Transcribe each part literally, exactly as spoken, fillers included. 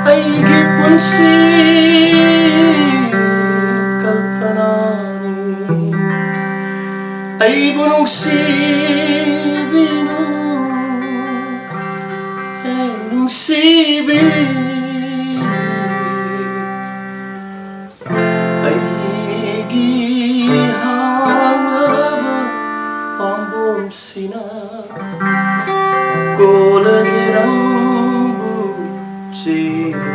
ꯑꯩꯒꯤ ꯄꯨꯟꯁꯤ ꯀꯜꯄꯅꯥꯅꯤ꯫ ꯑꯩꯕꯨ ꯅꯨꯡꯁꯤꯕꯤꯅꯨ, ꯍꯦ ꯅꯨꯡꯁꯤꯕꯤ꯫ ꯑꯩꯒꯤ ꯍꯥꯡꯂꯕ ꯄꯥꯝꯕꯣꯝꯁꯤꯅ ꯀꯣꯜꯂꯒꯦ ꯅꯪꯕꯨ ꯆꯦꯅ꯫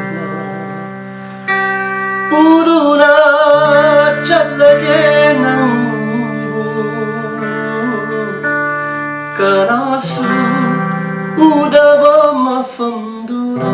ꯄꯨꯗꯨꯅ ꯆꯠꯂꯒꯦ ꯅꯪꯕꯨ ꯀꯅꯥꯁꯨ ꯎꯗꯕ ꯃꯐꯝꯗꯨꯗ꯫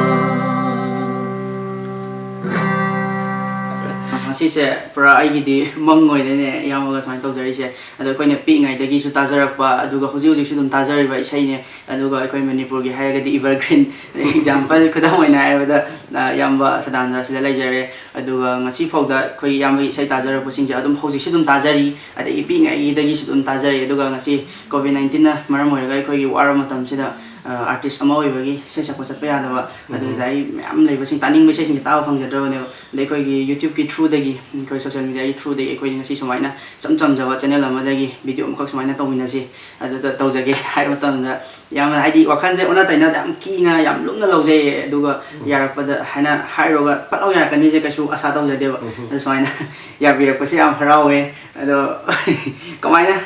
ꯉꯁꯤꯁꯦ ꯄꯨꯔꯥ ꯑꯩꯒꯤꯗꯤ ꯃꯪ ꯑꯣꯏꯗꯣꯏꯅꯦ, ꯏꯌꯥꯝꯕꯒ ꯁꯨꯃꯥꯏꯅ ꯇꯧꯖꯔꯤꯁꯦ꯫ ꯑꯗꯣ ꯑꯩꯈꯣꯏꯅ ꯄꯤꯛꯏꯉꯩꯗꯒꯤꯁꯨ ꯇꯥꯖꯔꯛꯄ, ꯑꯗꯨꯒ ꯍꯧꯖꯤꯛ ꯍꯧꯖꯤꯛꯁꯨ ꯑꯗꯨꯝ ꯇꯥꯖꯔꯤꯕ ꯏꯁꯩꯅꯦ꯫ ꯑꯗꯨꯒ ꯑꯩꯈꯣꯏ ꯃꯅꯤꯄꯨꯔꯒꯤ ꯍꯥꯏꯔꯒꯗꯤ evergreen example, ꯈꯨꯗꯝ ꯑꯣꯏꯅ ꯍꯥꯏꯔꯕꯗ, ꯑ, ꯏꯌꯥꯝꯕ ꯁꯗꯥꯅꯟꯗ ꯑꯁꯤꯗ ꯂꯩꯖꯔꯦ꯫ ꯑꯗꯨꯒ ꯉꯁꯤ ꯐꯥꯎꯗ ꯑꯩꯈꯣꯏꯒꯤ ꯏꯌꯥꯝꯕꯒꯤ ꯏꯁꯩ ꯇꯥꯖꯔꯛꯄꯁꯤꯡꯁꯦ ꯑꯗꯨꯝ ꯍꯧꯖꯤꯛꯁꯨ ꯑꯗꯨꯝ ꯇꯥꯖꯔꯤ, ꯑꯗꯒꯤ ꯄꯤꯛꯏꯉꯩꯗꯒꯤꯁꯨ ꯑꯗꯨꯝ ꯇꯥꯖꯔꯤ꯫ ꯑꯗꯨꯒ ꯉꯁꯤ COVID nineteenꯅ ꯃꯔꯝ ꯑꯣꯏꯔꯒ ꯑꯩꯈꯣꯏꯒꯤ ꯋꯥꯔꯕ ꯃꯇꯝꯁꯤꯗ, ꯑ, artist ꯑꯃ ꯑꯣꯏꯕꯒꯤ ꯏꯁꯩ ꯁꯛꯄ ꯆꯠꯄ ꯌꯥꯗꯕ, ꯑꯗꯨꯗ ꯑꯩ ꯃꯌꯥꯝ ꯂꯩꯕꯁꯤꯡ ꯇꯥꯅꯤꯡꯕ ꯏꯁꯩꯁꯤꯡꯁꯦ ꯇꯥꯕ ꯐꯪꯖꯗ꯭ꯔꯕꯅꯦꯕ꯫ ꯑꯗꯩ ꯑꯩꯈꯣꯏꯒꯤ YouTubeꯀꯤ throughꯗꯒꯤ, ꯑꯩꯈꯣꯏ social mediaꯒꯤ throughꯗꯒꯤ ꯑꯩꯈꯣꯏ ꯉꯁꯤ ꯁꯨꯃꯥꯏꯅ ꯏꯆꯝ ꯆꯝꯖꯕ channel ꯑꯃꯗꯒꯤ video ꯑꯃꯈꯛ ꯁꯨꯃꯥꯏꯅ ꯇꯧꯃꯤꯟꯅꯁꯤ, ꯑꯗꯨꯗ ꯇꯧꯖꯒꯦ ꯍꯥꯏꯕ ꯃꯇꯝꯗ, ꯌꯥꯝꯅ, ꯍꯥꯏꯗꯤ, ꯋꯥꯈꯜꯁꯦ ꯑꯣꯟꯅ ꯇꯩꯅꯗ ꯌꯥꯝ ꯀꯤꯅ ꯌꯥꯝ ꯂꯨꯝꯅ ꯂꯧꯖꯩꯌꯦ꯫ ꯑꯗꯨꯒ ꯎꯝ꯫ ꯌꯥꯔꯛꯄꯗ ꯍꯥꯏꯅ ꯍꯥꯏꯔꯨꯔꯒ ꯄꯠ ꯂꯥꯎ ꯌꯥꯔꯛꯀꯅꯤꯁꯦ ꯀꯩꯁꯨ ꯑꯁꯥ ꯇꯧꯖꯗꯦꯕ꯫ ꯎꯝ꯫ ꯑꯗꯨ ꯁꯨꯃꯥꯏꯅ ꯌꯥꯕꯤꯔꯛꯄꯁꯦ ꯌꯥꯝ ꯍꯔꯥꯎꯋꯦ꯫ ꯑꯗꯣ ꯀꯃꯥꯏꯅ?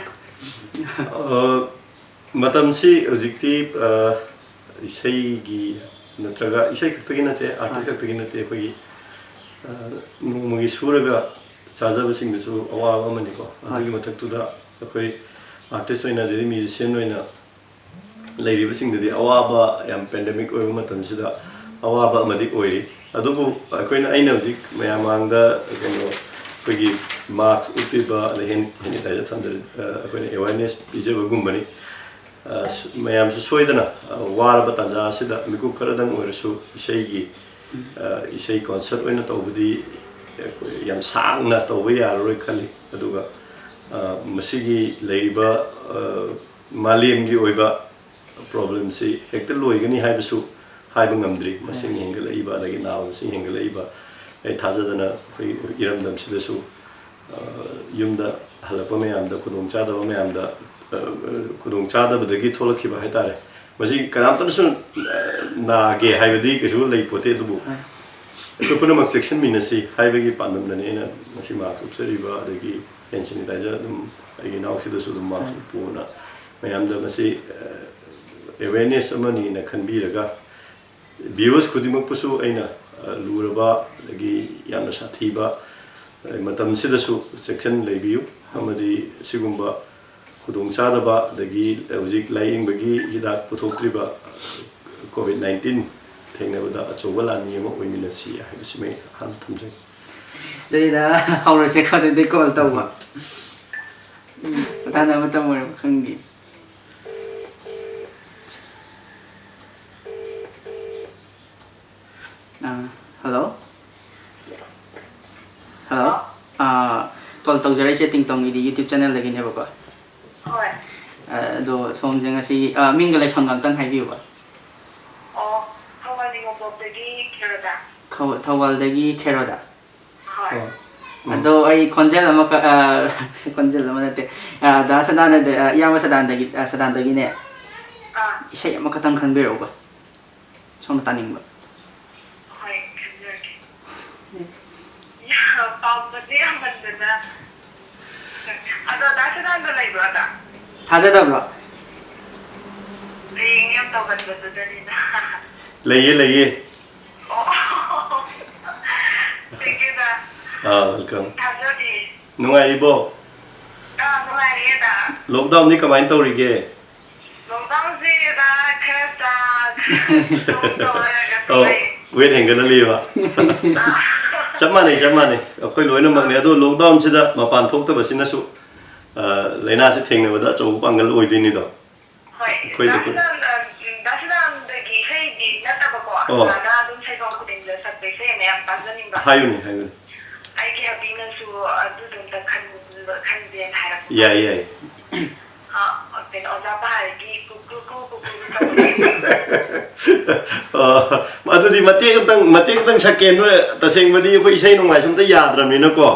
ꯑ, ꯃꯇꯝꯁꯤ ꯍꯧꯖꯤꯛꯇꯤ, ꯑ, ꯏꯁꯩꯒꯤ ꯅꯠꯇ꯭ꯔꯒ ꯏꯁꯩ ꯈꯛꯇꯒꯤ ꯅꯠꯇꯦ, artist ꯍꯣꯏ꯫ ꯈꯛꯇꯒꯤ ꯅꯠꯇꯦ, ꯑꯩꯈꯣꯏꯒꯤ, ꯑ, ꯅꯣꯡꯃꯒꯤ ꯁꯨꯔꯒ ꯆꯥꯖꯕꯁꯤꯡꯗꯁꯨ ꯑꯋꯥꯕ ꯑꯃꯅꯤꯀꯣ꯫ ꯍꯣꯏ꯫ ꯑꯗꯨꯒꯤ ꯃꯊꯛꯇꯨꯗ ꯑꯩꯈꯣꯏ artist ꯑꯣꯏꯅ, ꯑꯗꯩꯗꯤ musician ꯑꯣꯏꯅ ꯂꯩꯔꯤꯕꯁꯤꯡꯗꯗꯤ ꯑꯋꯥꯕ, ꯌꯥꯝ pandemic ꯑꯣꯏꯕ ꯃꯇꯝꯁꯤꯗ ꯑꯋꯥꯕ ꯑꯃꯗꯤ ꯑꯣꯏꯔꯤ꯫ ꯑꯗꯨꯕꯨ ꯑꯩꯈꯣꯏꯅ, ꯑꯩꯅ ꯍꯧꯖꯤꯛ ꯃꯌꯥꯝ ꯃꯥꯡꯗ, ꯀꯩꯅꯣ, ꯑꯩꯈꯣꯏꯒꯤ mask ꯎꯞꯄꯤꯕ, ꯑꯗꯩ hand sanitizer ꯊꯝꯖ-, ꯑ, ꯑꯩꯈꯣꯏꯅ awareness ꯄꯤꯖꯕꯒꯨꯝꯕꯅꯤ꯫ ꯑ, ꯁ-, ꯃꯌꯥꯝꯁꯨ ꯁꯣꯏꯗꯅ, ꯑ, ꯋꯥꯔꯕ ꯇꯥꯟꯖꯥ ꯑꯁꯤꯗ ꯃꯤꯀꯨꯞ ꯈꯔꯗꯪ ꯑꯣꯏꯔꯁꯨ ꯏꯁꯩꯒꯤ, ꯑ, ꯏꯁꯩ concert ꯑꯣꯏꯅ ꯇꯧꯕꯗꯤ ꯑꯩꯈꯣꯏ ꯌꯥꯝ ꯁꯥꯡꯅ ꯇꯧꯕ ꯌꯥꯔꯔꯣꯏ ꯈꯜꯂꯤ꯫ ꯑꯗꯨꯒ, ꯑ, ꯃꯁꯤꯒꯤ ꯂꯩꯔꯤꯕ, ꯑ, ꯃꯥꯂꯦꯝꯒꯤ ꯑꯣꯏꯕ ꯄ꯭ꯔꯣꯕ꯭ꯂꯦꯝꯁꯤ ꯍꯦꯛꯇ ꯂꯣꯏꯒꯅꯤ ꯍꯥꯏꯕꯁꯨ ꯍꯥꯏꯕ ꯉꯝꯗ꯭ꯔꯤ꯫ ꯃꯁꯤꯡ ꯍꯦꯟꯒꯠꯂꯛꯏꯕ, ꯑꯗꯒꯤ ꯅꯥꯕ ꯃꯁꯤꯡ ꯍꯦꯟꯒꯠꯂꯛꯏꯕ, ꯑꯩ ꯊꯥꯖꯗꯅ ꯑꯩꯈꯣꯏ ꯏꯔꯝꯗꯝꯁꯤꯗꯁꯨ, ꯑ, ꯌꯨꯝꯗ ꯍꯜꯂꯛꯄ ꯃꯌꯥꯝꯗ ꯈꯨꯗꯣꯡꯆꯥꯗꯕ ꯃꯌꯥꯝꯗ, ꯑ, ꯈꯨꯗꯣꯡꯆꯥꯗꯕꯗꯒꯤ ꯊꯣꯛꯂꯛꯈꯤꯕ ꯍꯥꯏꯇꯥꯔꯦ꯫ ꯃꯁꯤ ꯀꯅꯥꯝꯇꯅꯁꯨ, ꯑ, ꯅꯥꯒꯦ ꯍꯥꯏꯕꯗꯤ ꯀꯩꯁꯨ ꯂꯩꯄꯣꯠꯇꯦ, ꯑꯗꯨꯕꯨ ꯑꯩꯈꯣꯏ ꯄꯨꯝꯅꯃꯛ ꯆꯦꯛꯁꯤꯟꯃꯤꯟꯅꯁꯤ ꯍꯥꯏꯕꯒꯤ ꯄꯥꯟꯗꯝꯗꯅꯤ ꯑꯩꯅ ꯉꯁꯤ ꯃꯥꯛꯁ ꯎꯞꯆꯔꯤꯕ, ꯑꯗꯒꯤ ꯍꯦꯟ ꯁꯦꯅꯤꯇꯥꯏꯖꯔ ꯑꯗꯨꯝ ꯑꯩꯒꯤ ꯏꯅꯥꯎꯁꯤꯗꯁꯨ ꯑꯗꯨꯝ ꯃꯥꯛꯁ ꯎꯞꯄꯣꯅ ꯃꯌꯥꯝꯗ ꯃꯁꯤ, ꯑ, ꯑꯦꯋꯦꯔꯅꯦꯁ ꯑꯃꯅꯤꯅ ꯈꯟꯕꯤꯔꯒ, ꯚꯤꯌꯨꯋꯔꯁ ꯈꯨꯗꯤꯡꯃꯛꯄꯨꯁꯨ ꯑꯩꯅ, ꯑ, ꯂꯨꯔꯕ ꯑꯗꯒꯤ ꯌꯥꯝꯅ ꯁꯥꯊꯤꯕ, ꯑ, ꯃꯇꯝꯁꯤꯗꯁꯨ ꯆꯦꯛꯁꯤꯟ ꯂꯩꯕꯤꯌꯨ, ꯑꯃꯗꯤ ꯁꯤꯒꯨꯝꯕ ꯈꯨꯗꯣꯡꯆꯥꯗꯕ ꯑꯗꯒꯤ ꯍꯧꯖꯤꯛ ꯂꯥꯌꯦꯡꯕꯒꯤ ꯍꯤꯗꯥꯛ ꯄꯨꯊꯣꯛꯇ꯭ꯔꯤꯕ ꯀꯣꯚꯤꯗ ꯅꯥꯏꯟꯇꯤꯟ ꯊꯦꯡꯅꯕꯗ ꯑꯆꯧꯕ ꯂꯥꯟꯃꯤ ꯑꯃ ꯑꯣꯏꯃꯤꯟꯅꯁꯤ ꯍꯥꯏꯕꯁꯤꯃ ꯑꯩ ꯍꯥꯟꯅ ꯊꯝꯖꯒꯦ꯫ ꯑꯗꯨꯗ ꯍꯧꯔꯁꯦꯀꯣ, ꯑꯗꯨꯗꯤ ꯀꯣꯜ ꯇꯧꯕ꯫ ꯎꯝ, ꯃꯇꯥꯡꯗ ꯑꯃ ꯇꯝꯃꯨꯔꯕ ꯈꯪꯗꯦ꯫ ꯑꯥ, ꯍꯜꯂꯣ? ꯍꯜꯂꯣ? ꯑꯥ, ꯀꯣꯜ ꯇꯧꯖꯔꯛꯏꯁꯦ ꯇꯤꯡꯇꯣꯡꯒꯤꯗꯤ YouTube ꯆꯦꯅꯦꯜꯗꯒꯤꯅꯦꯕꯀꯣ꯫ ꯍꯣꯏ꯫ ꯑꯥ, ꯑꯗꯣ ꯁꯣꯝꯁꯦ ꯉꯁꯤ, ꯑꯥ, ꯃꯤꯡꯒ ꯂꯩꯐꯝꯒ ꯑꯝꯇꯪ ꯍꯥꯏꯕꯤꯌꯨꯕ꯫ ꯑꯣ, ꯊꯧꯕꯥꯜ ꯅꯤꯉꯣꯜ ꯆꯣꯛꯄꯗꯒꯤ ꯈꯦꯔꯣꯗ꯫ ꯈꯧ-, ꯊꯧꯕꯥꯜꯗꯒꯤ ꯈꯦꯔꯣꯗ? ꯍꯣꯏ꯫ ꯑꯣ꯫ ꯎꯝ꯫ ꯑꯗꯣ ꯑꯩ ꯈꯣꯟꯖꯦꯜ ꯑꯃꯈꯛ, ꯑꯥ, ꯈꯣꯟꯖꯦꯜ ꯑꯃ ꯅꯠꯇꯦ, ꯑꯥ, ꯗꯥ ꯁꯗꯥꯅꯟꯗ, ꯑꯥ, ꯏꯌꯥꯝꯕ ꯁꯗꯥꯅꯟꯗꯒꯤ, ꯑꯥ, ꯁꯗꯥꯅꯟꯗꯒꯤꯅꯦ꯫ ꯑꯥ꯫ ꯏꯁꯩ ꯑꯃꯈꯛꯇꯪ ꯈꯟꯕꯤꯔꯛꯎꯕ꯫ ꯁꯣꯝꯅ ꯇꯥꯅꯤꯡꯕ꯫ ꯍꯣꯏ, ꯈꯟꯖꯔꯛꯀꯦ꯫ ꯌꯥ, ꯄꯥꯝꯕꯁꯦ ꯌꯥꯝꯃꯟꯗꯅ꯫ ꯑꯗꯣ ꯗꯥ ꯁꯗꯥꯅꯟꯗ ꯂꯩꯕ꯭ꯔꯣ ꯑꯗ? ꯊꯥꯖꯗꯕ꯭ꯔꯣ? ꯍꯌꯦꯡ ꯌꯥꯝ ꯇꯧꯒꯟꯕꯗꯨꯗꯅꯤꯗ꯫ ꯂꯩꯌꯦ, ꯂꯩꯌꯦ꯫ ꯑꯣ꯫ Thank you the. Ah, welcome꯫ ꯊꯥꯖꯗꯦ꯫ ꯅꯨꯡꯉꯥꯏꯔꯤꯕꯣ? ꯑꯥ, ꯅꯨꯡꯉꯥꯏꯔꯤꯌꯦ ꯗ꯫ Lockdown ꯗꯤ ꯀꯃꯥꯏꯅ ꯇꯧꯔꯤꯒꯦ? Lockdown ꯁꯤ ꯗ ꯈꯔ ꯆꯥ, ꯇꯧ ꯇꯧꯔꯒ ꯑꯧ, ꯂꯩ꯫ Weight ꯍꯦꯟꯒꯠꯍꯜꯂꯤꯕ꯫ ꯑꯥ꯫ ꯆꯞ ꯃꯥꯟꯅꯩ, ꯆꯞ ꯃꯥꯟꯅꯩ꯫ ꯑꯩꯈꯣꯏ ꯂꯣꯏꯅꯃꯛꯅꯦ꯫ ꯑꯗꯣ lockdown ꯁꯤꯗ ꯃꯄꯥꯟ ꯊꯣꯛꯇꯕꯁꯤꯅꯁꯨ, ꯑ, ꯂꯥꯏꯅꯥꯁꯦ ꯊꯦꯡꯅꯕꯗ ꯑꯆꯧꯕ ꯄꯥꯡꯒꯜ ꯑꯣꯏꯗꯣꯏꯅꯤꯗꯣ꯫ ꯍꯣꯏ, ꯑꯩꯈꯣꯏꯗ ꯗꯥ ꯁꯗꯥꯅꯟ-, ꯗꯥ ꯁꯗꯥꯅꯟꯗꯒꯤ ꯏꯁꯩꯗꯤ ꯅꯠꯇꯕꯀꯣ, ꯑꯣ꯫ ꯁꯨꯃꯥꯏꯅ ꯑꯗꯨꯝ ꯁꯩꯐꯝ ꯈꯨꯗꯤꯡꯗ ꯁꯛꯄ ꯏꯁꯩ ꯑꯃ ꯌꯥꯝ ꯇꯥꯖꯅꯤꯡꯕ꯫ ꯍꯥꯏꯌꯨꯅꯦ, ꯍꯥꯏꯌꯨꯅꯦ꯫ ꯑꯩꯒꯤ ꯍꯕꯤꯅꯁꯨ ꯑꯗꯨꯗꯣ ꯑꯝꯇ ꯈꯟ-, ꯈꯟꯁꯦꯅ ꯍꯥꯏꯔꯛꯄ꯫ ꯌꯥꯏ, ꯌꯥꯏ꯫ ꯑ, ꯀꯩꯅꯣ, ꯑꯣꯖꯥ ꯄꯍꯥꯔꯒꯤ ꯀꯨꯀꯨ ꯀꯨ ꯀꯨꯀꯨ ꯑ, ꯑꯗꯨꯗꯤ ꯃꯇꯦꯛ ꯑꯃꯇꯪ, ꯃꯇꯦꯛ ꯑꯃꯇꯪ ꯁꯛꯀꯦ꯫ ꯅꯣꯏ, ꯇꯁꯦꯡꯕꯗꯤ ꯑꯩꯈꯣꯏ ꯏꯁꯩ ꯅꯣꯡꯃꯥꯏꯁꯨ ꯑꯝꯇ ꯌꯥꯗ꯭ꯔꯕꯅꯤꯅꯀꯣ꯫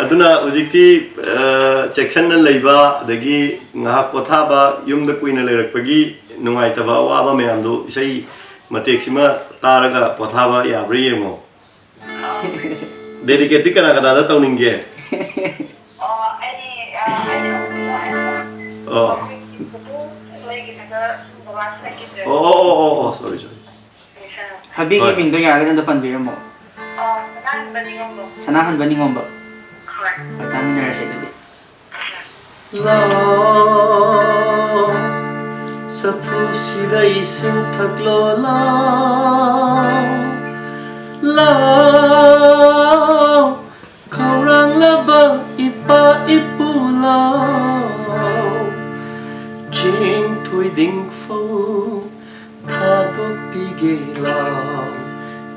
ꯑꯗꯨꯅ ꯍꯧꯖꯤꯛꯇꯤ, ꯑ, ꯆꯦꯛꯁꯤꯟꯅ ꯂꯩꯕ, ꯑꯗꯒꯤ ꯉꯥꯏꯍꯥꯛ ꯄꯣꯊꯥꯕ, ꯌꯨꯝꯗ ꯀꯨꯏꯅ ꯂꯩꯔꯛꯄꯒꯤ ꯅꯨꯡꯉꯥꯏꯇꯕ, ꯑꯋꯥꯕ ꯃꯌꯥꯝꯗꯣ ꯏꯁꯩ ꯃꯇꯦꯛꯁꯤꯃ ꯇꯥꯔꯒ ꯄꯣꯊꯥꯕ ꯌꯥꯕ꯭ꯔꯥ ꯌꯦꯡꯉꯣ꯫ Dedicate ꯇꯤ ꯀꯅꯥ ꯀꯅꯥꯗ ꯇꯧꯅꯤꯡꯒꯦ? ꯑꯣ, ꯑꯩ, ꯑ, ꯑꯩ, ꯑꯣ꯫ ꯑꯩꯈꯣꯏꯒꯤꯗ ꯁꯨꯝ ꯕꯕꯥꯁꯨ ꯂꯩꯈꯤꯗ꯭ꯔꯦ꯫ ꯑꯣ, ꯑꯣ, ꯑꯣ, ꯑꯣ, ꯑꯣ, sorry, sorry꯫ ꯍꯕꯤꯒꯤ ꯍꯣꯏ꯫ ꯃꯤꯡꯗꯣ ꯌꯥꯔꯒꯗꯤ ꯑꯝꯇ ꯄꯟꯕꯤꯔꯝꯃꯣ꯫ ꯑꯣ, ꯁꯅꯥꯍꯟꯕ ꯅꯤꯉꯣꯝꯕꯝ꯫ ꯁꯅꯥꯍꯟꯕ ꯅꯤꯉꯣꯝꯕꯝ꯫ ꯍꯣꯏ꯫ ꯍꯣꯏ, ꯇꯥꯃꯤꯟꯅꯔꯁꯦ ꯑꯗꯨꯗꯤ꯫ ꯂꯥꯎ, ꯆꯐꯨꯁꯤꯗ ꯏꯁꯤꯡ ꯊꯛꯂꯣ, ꯂꯥꯎ, ꯂꯥꯎ, ꯈꯧꯔꯥꯡꯂꯕ ꯏꯄꯥ ꯏꯄꯨ, ꯂꯥꯎ, ꯆꯦꯡ ꯊꯣꯏꯗꯤꯡ ꯐꯧ ꯊꯥꯗꯣꯛꯄꯤꯒꯦ ꯂꯥꯎ,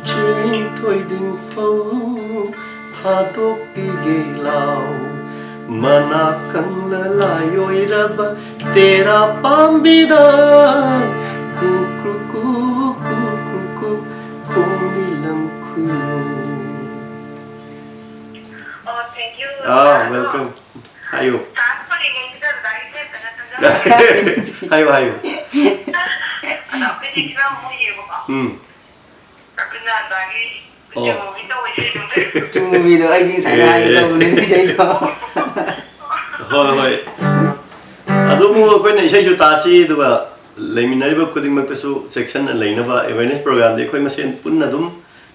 ꯆꯦꯡ ꯊꯣꯏꯗꯤꯡ ꯐꯧ ꯊꯥꯗꯣꯛꯄꯤꯒꯦ ꯂꯥꯎ, ꯃꯅꯥ ꯀꯪꯂ ꯂꯥꯏ ꯑꯣꯏꯔꯕ ꯇꯦꯔꯥ ꯄꯥꯝꯕꯤꯗ ꯀꯨ ꯀ꯭ꯔꯨ ꯀꯨ, ꯀꯨ ꯀ꯭ꯔꯨ ꯀꯨ, ꯈꯣꯡꯅꯤ ꯂꯝ ꯈꯨꯅꯨ꯫ ꯑꯣ, thank you, ah, sir. Welcome. ꯍꯥꯏꯌꯨ꯫ ꯁꯥꯔ ꯐꯪꯉꯤꯉꯩꯁꯤꯗ ꯑꯗꯨꯗ ꯑꯩ ꯏꯁꯩ ꯑꯝꯇꯒ ꯁꯛꯆꯔꯛꯀꯦ꯫ ꯍꯥꯏꯌꯨ, ꯍꯥꯏꯌꯨ꯫ ꯑꯗꯣ ꯑꯩꯈꯣꯏꯗꯤ ꯈꯔ ꯃꯨꯏꯌꯦꯕꯀꯣ꯫ ꯎꯝ꯫ ꯑꯗꯨꯅ ꯑꯗꯨꯗꯒꯤ ꯑꯣ꯫ ꯀꯨꯆꯨ ꯃꯨꯕꯤ ꯇꯧꯕ ꯏꯁꯩꯗꯣ ꯑꯝꯇ꯫ ꯀꯨꯆꯨ ꯃꯨꯕꯤꯗꯣ ꯑꯩꯗꯤ ꯉꯁꯥꯏꯅ ꯍꯥꯏꯒꯦ ꯑꯦ꯫ ꯇꯧꯕꯅꯦ ꯑꯗꯨ ꯏꯁꯩꯗꯣ꯫ ꯍꯣꯏ, ꯍꯣꯏ꯫ ꯑꯗꯨꯕꯨ ꯑꯩꯈꯣꯏꯅ ꯏꯁꯩꯁꯨ ꯇꯥꯁꯤ, ꯑꯗꯨꯒ ꯂꯩꯃꯤꯟꯅꯔꯤꯕ ꯈꯨꯗꯤꯡꯃꯛꯇꯁꯨ ꯆꯦꯛꯁꯤꯟꯅ ꯂꯩꯅꯕ awareness program ꯗꯤ ꯑꯩꯈꯣꯏ ꯃꯁꯦꯟ ꯄꯨꯟꯅ ꯑꯗꯨꯝ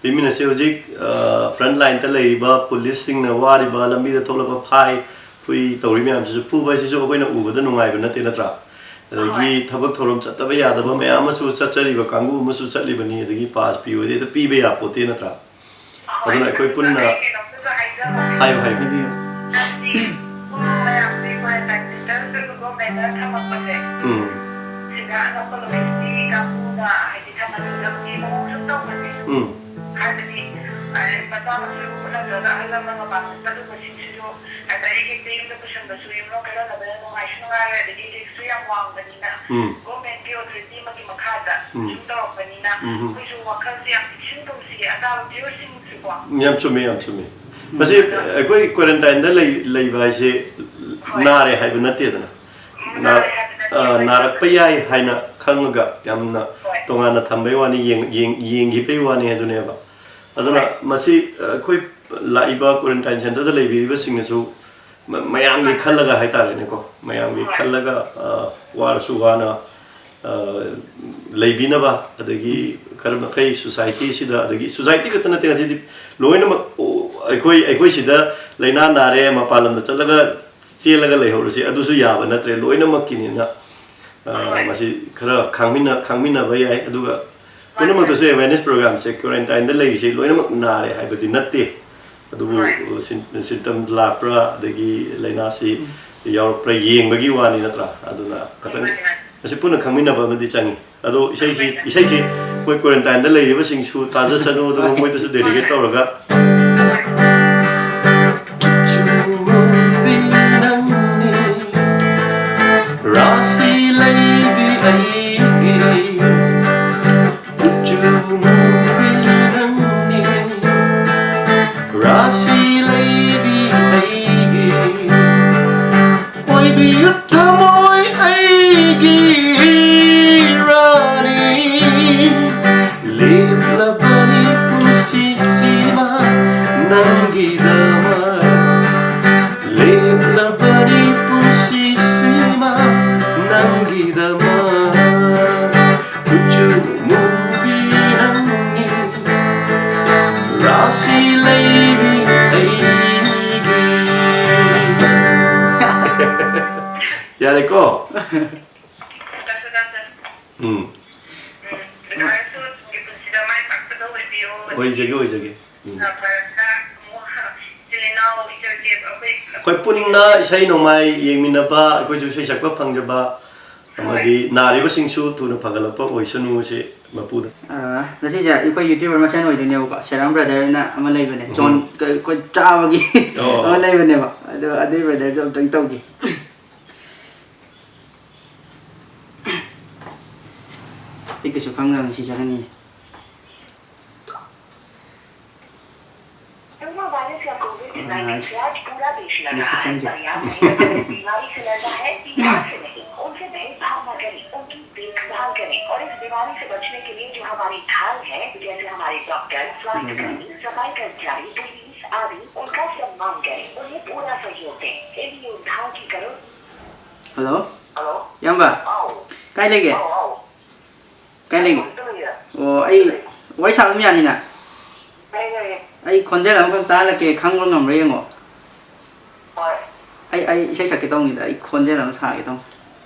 ꯄꯤꯃꯤꯟꯅꯁꯤ꯫ ꯍꯧꯖꯤꯛ, ꯑ, front line ꯇ ꯂꯩꯔꯤꯕ ꯄꯨꯂꯤꯁꯁꯤꯡꯅ ꯋꯥꯔꯤꯕ, ꯂꯝꯕꯤꯗ ꯊꯣꯛꯂꯛꯄ ꯐꯥꯏ ꯐꯨꯏ ꯇꯧꯔꯤ ꯃꯌꯥꯝꯁꯤꯁꯨ, ꯐꯨꯕ ꯍꯥꯏꯁꯤꯁꯨ ꯑꯩꯈꯣꯏꯅ ꯎꯕꯗ ꯅꯨꯡꯉꯥꯏꯕ ꯅꯠꯇꯦ, ꯅꯠꯇ꯭ꯔꯥ? ꯑꯗꯒꯤ ꯍꯣꯏ꯫ ꯊꯕꯛ ꯊꯧꯔꯝ ꯆꯠꯇꯕ ꯌꯥꯗꯕ ꯃꯌꯥꯝ ꯑꯃꯁꯨ ꯆꯠꯆꯔꯤꯕ ꯀꯥꯡꯕꯨ ꯑꯃꯁꯨ ꯆꯠꯂꯤꯕꯅꯤ, ꯑꯗꯒꯤ pass ꯄꯤꯌꯨ ꯍꯥꯏꯗꯤ ꯍꯦꯛꯇ ꯄꯤꯕ ꯌꯥꯄꯣꯠꯇꯦ, ꯅꯠꯇ꯭ꯔꯥ? ꯍꯣꯏ, ꯑꯗꯨꯅ ꯑꯩꯈꯣꯏ ꯑꯗꯨꯒ ꯄꯨꯟꯅ ꯑꯩ ꯀꯩꯅꯣꯝꯇꯁꯨ ꯍꯥꯏꯖꯍꯧꯒꯦ꯫ ꯍꯥꯏꯌꯨ, ꯍꯥꯏꯌꯨ꯫ ꯍꯥꯏꯕꯤꯌꯨ꯫ ꯍꯥꯏꯕꯗꯤ, ꯁꯨꯝ ꯃꯌꯥꯝꯁꯦ quarantine centre ꯁꯨ government ꯅ ꯊꯝꯃꯛꯄꯁꯦ, ꯎꯝ꯫ ꯁꯤꯗ ꯑꯅꯛꯄ locality ꯀꯥꯡꯕꯨꯅ ꯍꯥꯏꯗꯤ ꯊꯝꯍꯟꯅꯤꯡꯗꯕꯒꯤ ꯃꯑꯣꯡ ꯁꯨꯝ ꯇꯧꯕꯁꯦ꯫ ꯎꯝ꯫ ꯍꯥꯏꯕꯗꯤ, ꯑ, ꯃꯆꯥ ꯃꯁꯨ ꯅꯠꯇ꯭ꯔꯒ ꯑꯍꯜ ꯂꯃꯟ ꯃꯄꯥꯟ ꯆꯠꯂꯨꯕꯁꯤꯡꯁꯤꯁꯨ ꯉꯁꯥꯏ ꯍꯦꯛꯇ ꯌꯨꯝꯗ ꯄꯨꯁꯟꯕꯁꯨ ꯌꯨꯝꯂꯣꯝ ꯈꯔ ꯐꯕꯅ ꯅꯨꯡꯉꯥꯏꯁꯨ ꯅꯨꯡꯉꯥꯏꯔꯣꯏ, ꯑꯗꯒꯤ risk ꯁꯨ ꯌꯥꯝ ꯋꯥꯡꯕꯅꯤꯅ ꯎꯝ꯫ Government ꯀꯤ ꯑꯣꯊꯣꯔꯤꯇꯤ ꯑꯃꯒꯤ ꯃꯈꯥꯗ ꯎꯝ꯫ ꯁꯨꯝ ꯇꯧꯔꯛꯄꯅꯤꯅ ꯎꯝ꯫ ꯑꯩꯈꯣꯏꯁꯨ ꯋꯥꯈꯜꯁꯦ ꯌꯥꯝ ꯄꯤꯛꯁꯤꯟ ꯇꯧꯁꯤ ꯑꯇꯥꯕ ꯚ꯭ꯌꯨꯋꯔꯁꯤꯡꯁꯨꯀꯣ꯫ ꯌꯥꯝ ꯆꯨꯝꯃꯤ, ꯌꯥꯝ ꯆꯨꯝꯃꯤ꯫ ꯃꯁꯤ ꯑꯩꯈꯣꯏ ꯀ꯭ꯋꯥꯔꯦꯟꯇꯥꯏꯟꯗ ꯂꯩ ꯂꯩꯕ ꯍꯥꯏꯁꯦ ꯍꯣꯏ꯫ ꯅꯥꯔꯦ ꯍꯥꯏꯕ ꯅꯠꯇꯦꯗꯅ꯫ ꯅꯥꯔꯦ ꯍꯥꯏꯕ ꯅꯠꯇꯦ, ꯑ, ꯍꯣꯏ꯫ ꯅꯥꯔꯛꯄ ꯌꯥꯏ ꯍꯥꯏꯅ ꯈꯪꯉꯒ ꯌꯥꯝꯅ ꯍꯣꯏ꯫ ꯇꯣꯉꯥꯟꯅ ꯊꯝꯕꯩ ꯋꯥꯅꯤ, ꯌꯦꯡ- ꯌꯦꯡ- ꯌꯦꯡꯈꯤꯕꯩ ꯋꯥꯅꯤ ꯑꯗꯨꯅꯦꯕ꯫ ꯑꯗꯨꯅ ꯍꯣꯏ꯫ ꯃꯁꯤ ꯑꯩꯈꯣꯏ ꯂꯥꯛꯏꯕ ꯀ꯭ꯋꯥꯔꯦꯟꯇꯥꯏꯟ ꯁꯦꯟꯇꯔꯗ ꯂꯩꯕꯤꯔꯤꯕꯁꯤꯡꯅꯁꯨ ꯃ- ꯃꯌꯥꯝꯒꯤ ꯈꯜꯂꯒ ꯍꯥꯏꯇꯥꯔꯦꯅꯦꯀꯣ, ꯃꯌꯥꯝꯒꯤ ꯍꯣꯏ꯫ ꯈꯜꯂꯒ ꯑ, ꯋꯥꯔꯁꯨ ꯋꯥꯅ ꯑ, ꯂꯩꯕꯤꯅꯕ, ꯑꯗꯒꯤ ꯈꯔ ꯃꯈꯩ ꯁꯣꯁꯥꯏꯇꯤꯁꯤꯗ, ꯑꯗꯒꯤ ꯁꯣꯁꯥꯏꯇꯤ ꯈꯛꯇ ꯅꯠꯇꯦ, ꯉꯁꯤꯗꯤ ꯂꯣꯏꯅꯃꯛ ꯑꯣ, ꯑꯩꯈꯣꯏ ꯑꯩꯈꯣꯏ ꯁꯤꯗ ꯂꯥꯏꯅꯥ ꯅꯥꯔꯦ, ꯃꯄꯥꯟ ꯂꯝꯗ ꯆꯠꯂꯒ ꯆꯦꯜꯂꯒ ꯂꯩꯍꯧꯔꯁꯤ, ꯑꯗꯨꯁꯨ ꯌꯥꯕ ꯅꯠꯇ꯭ꯔꯦ, ꯂꯣꯏꯅꯃꯛꯀꯤꯅꯤꯅ꯫ ꯑ, ꯃꯁꯤ ꯈꯔ ꯈꯥꯡꯃꯤꯟꯅ ꯈꯥꯡꯃꯤꯟꯅꯕ ꯌꯥꯏ꯫ ꯑꯗꯨꯒ ꯄꯨꯝꯅꯃꯛꯇꯁꯨ ꯑꯦꯋꯦꯔꯅꯦꯁ ꯄ꯭ꯔꯣꯒ꯭ꯔꯥꯝꯁꯦ ꯀ꯭ꯋꯥꯔꯦꯟꯇꯥꯏꯟꯗ ꯂꯩꯔꯤꯁꯦ ꯂꯣꯏꯅꯃꯛ ꯅꯥꯔꯦ ꯍꯥꯏꯕꯗꯤ ꯅꯠꯇꯦ꯫ ꯑꯗꯨꯕꯨ ꯁꯤꯝ- ꯁꯤꯝꯇꯝ ꯂꯥꯛꯄ꯭ꯔꯥ, ꯑꯗꯒꯤ ꯂꯥꯏꯅꯥꯁꯤ ꯌꯥꯎꯔꯛꯄ꯭ꯔꯥ ꯌꯦꯡꯕꯒꯤ ꯋꯥꯅꯤ, ꯅꯠꯇ꯭ꯔꯥ? ꯑꯗꯨꯅ ꯈꯇꯪ ꯃꯁꯤ ꯄꯨꯟꯅ ꯈꯪꯃꯤꯟꯅꯕ ꯑꯃꯗꯤ ꯆꯪꯉꯤ꯫ ꯑꯗꯣ ꯏꯁꯩꯁꯤ ꯏꯁꯩꯁꯤ ꯑꯩꯈꯣꯏ ꯀ꯭ꯋꯥꯔꯦꯟꯇꯥꯏꯟꯗ ꯂꯩꯔꯤꯕꯁꯤꯡꯁꯨ ꯇꯥꯖꯁꯅꯨ, ꯑꯗꯨꯒ ꯃꯣꯏꯗꯁꯨ ꯗꯦꯗꯤꯀꯦꯠ ꯇꯧꯔꯒ꯫ ꯀꯨꯆꯨꯃꯨꯕꯤ ꯅꯪꯅꯤ, ꯔꯥꯁꯤ ꯂꯩꯕꯤ ꯑꯩꯒꯤ꯫ ꯀꯨꯆꯨꯃꯨꯕꯤ ꯅꯪꯅꯤ, ꯔꯥꯁꯤ ꯂꯩꯕꯤ ꯑꯩꯒꯤ꯫ ꯑꯣꯏꯕꯤꯌꯨ ꯊꯃꯣꯏ ꯑꯩꯒꯤ ꯔꯥꯅꯤ꯫ ꯂꯦꯞꯂꯕꯅꯤ ꯄꯨꯟꯁꯤꯁꯤꯃ ꯅꯪꯒꯤꯗꯃꯛ꯫ ꯂꯦꯞꯂꯕꯅꯤ ꯄꯨꯟꯁꯤꯁꯤꯃ ꯅꯪꯒꯤꯗꯃꯛ꯫ ꯀꯨꯆꯨ ꯃꯨꯕꯤ ꯅꯪꯅꯤ, ꯔꯥꯁꯤ ꯂꯩꯕꯤ ꯑꯩꯒꯤ꯫ ꯌꯥꯔꯦꯀꯣ? ꯎꯝ꯫ ꯅꯨꯡꯉꯥꯏꯔꯁꯨ ꯁꯣꯝꯒꯤ ꯄꯨꯟꯁꯤꯗ ꯃꯥꯏ ꯄꯥꯛꯄꯗ ꯑꯣꯏꯕꯤꯌꯣ꯫ ꯑꯣꯏꯖꯒꯦ, ꯑꯣꯏꯖꯒꯦ꯫ ꯎꯝ꯫ ꯐꯔꯒ ꯑꯃꯨꯛ ꯏꯆꯤꯜ ꯏꯅꯥꯎ ꯏꯆꯜ ꯏꯆꯦ ꯑꯩꯈꯣꯏ ꯑꯩꯈꯣꯏ ꯄꯨꯟꯅ ꯏꯁꯩ ꯅꯣꯡꯃꯥꯏ ꯌꯦꯡꯃꯤꯟꯅꯕ, ꯑꯩꯈꯣꯏꯁꯨ ꯏꯁꯩ ꯁꯛꯄ ꯐꯪꯖꯕ, ꯑꯃꯗꯤ ꯅꯥꯔꯤꯕꯁꯤꯡꯁꯨ ꯊꯨꯅ ꯐꯒꯠꯂꯛꯄ ꯑꯣꯏꯁꯅꯨ ꯁꯤ ꯃꯄꯨꯗ꯫ ꯑ, ꯉꯁꯤꯁꯦ ꯑꯩꯈꯣꯏ ꯌꯨꯇ꯭ꯌꯨꯕꯔ ꯃꯁꯦꯟ ꯑꯣꯏꯗꯣꯏꯅꯦꯕꯀꯣ꯫ ꯁꯦꯔꯥꯝ ꯕ꯭ꯔꯗꯔꯅ ꯑꯃ ꯂꯩꯕꯅꯦ, ꯎꯝ꯫ ꯖꯣꯟ, ꯀ-, ꯑꯩꯈꯣꯏ ꯆꯥꯕꯒꯤ ꯑꯣ꯫ ꯑꯃ ꯂꯩꯕꯅꯦꯕ꯫ ꯑꯗꯣ ꯑꯗꯨꯏ ꯕ꯭ꯔꯗꯔꯗꯣ ꯑꯝꯇꯪ ꯇꯧꯒꯦ꯫ ꯑꯩ ꯀꯩꯁꯨ ꯈꯪꯗꯕꯅꯤ ꯁꯤ ꯆꯠꯍꯟꯅꯤꯡꯉꯤ꯫ कोरोना वायरस या कोविड नाइन्टीन से आज पूरा देश लड़ रहा है। पर्याप्त है। इस बीमारी से लड़ना है, बीमार से नहीं। उनसे भेदभाव न करें, उनकी देखभाल करें और इस बीमारी से बचने के लिए जो हमारे ढाल हैं, जैसे हमारे डॉक्टर, स्वास्थ्यकर्मी, सफाई कर्मचारी, पुलिस आदि, उनका सम्मान करें, उन्हें पूरा सहयोग दें। इन योद्धाओं की करो। ꯍꯜꯂꯣ꯫ ꯍꯜꯂꯣ꯫ ꯏꯌꯥꯝꯕ꯫ ꯍꯥꯎ꯫ ꯀꯥꯏ ꯂꯩꯒꯦ? ꯍꯥꯎ, ꯍꯥꯎ꯫ ꯀꯥꯏ ꯂꯩꯒꯦ? ꯍꯣꯁꯇꯦꯜ ꯂꯩꯌꯦ꯫ ꯑꯣ, ꯑꯩ ꯍꯣꯁꯇꯦꯜ ꯂꯩ꯫ ꯋꯥꯔꯤ ꯁꯥꯕ ꯑꯗꯨꯝ ꯌꯥꯅꯤꯅ? ꯌꯥꯏ, ꯌꯥꯏ, ꯌꯥꯏ꯫ ꯑꯩ ꯈꯣꯟꯖꯦꯜ ꯑꯃꯈꯛ ꯇꯥꯍꯜꯂꯛꯀꯦ, ꯈꯪꯕ꯭ꯔꯥ ꯉꯝꯕ꯭ꯔꯥ ꯌꯦꯡꯉꯣ꯫ ꯍꯣꯏ꯫ ꯑꯩ, ꯑꯩ ꯏꯁꯩ ꯁꯛꯀꯦ ꯇꯧꯅꯤꯗ, ꯑꯩ ꯈꯣꯟꯖꯦꯜ ꯑꯃ ꯁꯥꯒꯦ ꯇꯧꯅꯤ꯫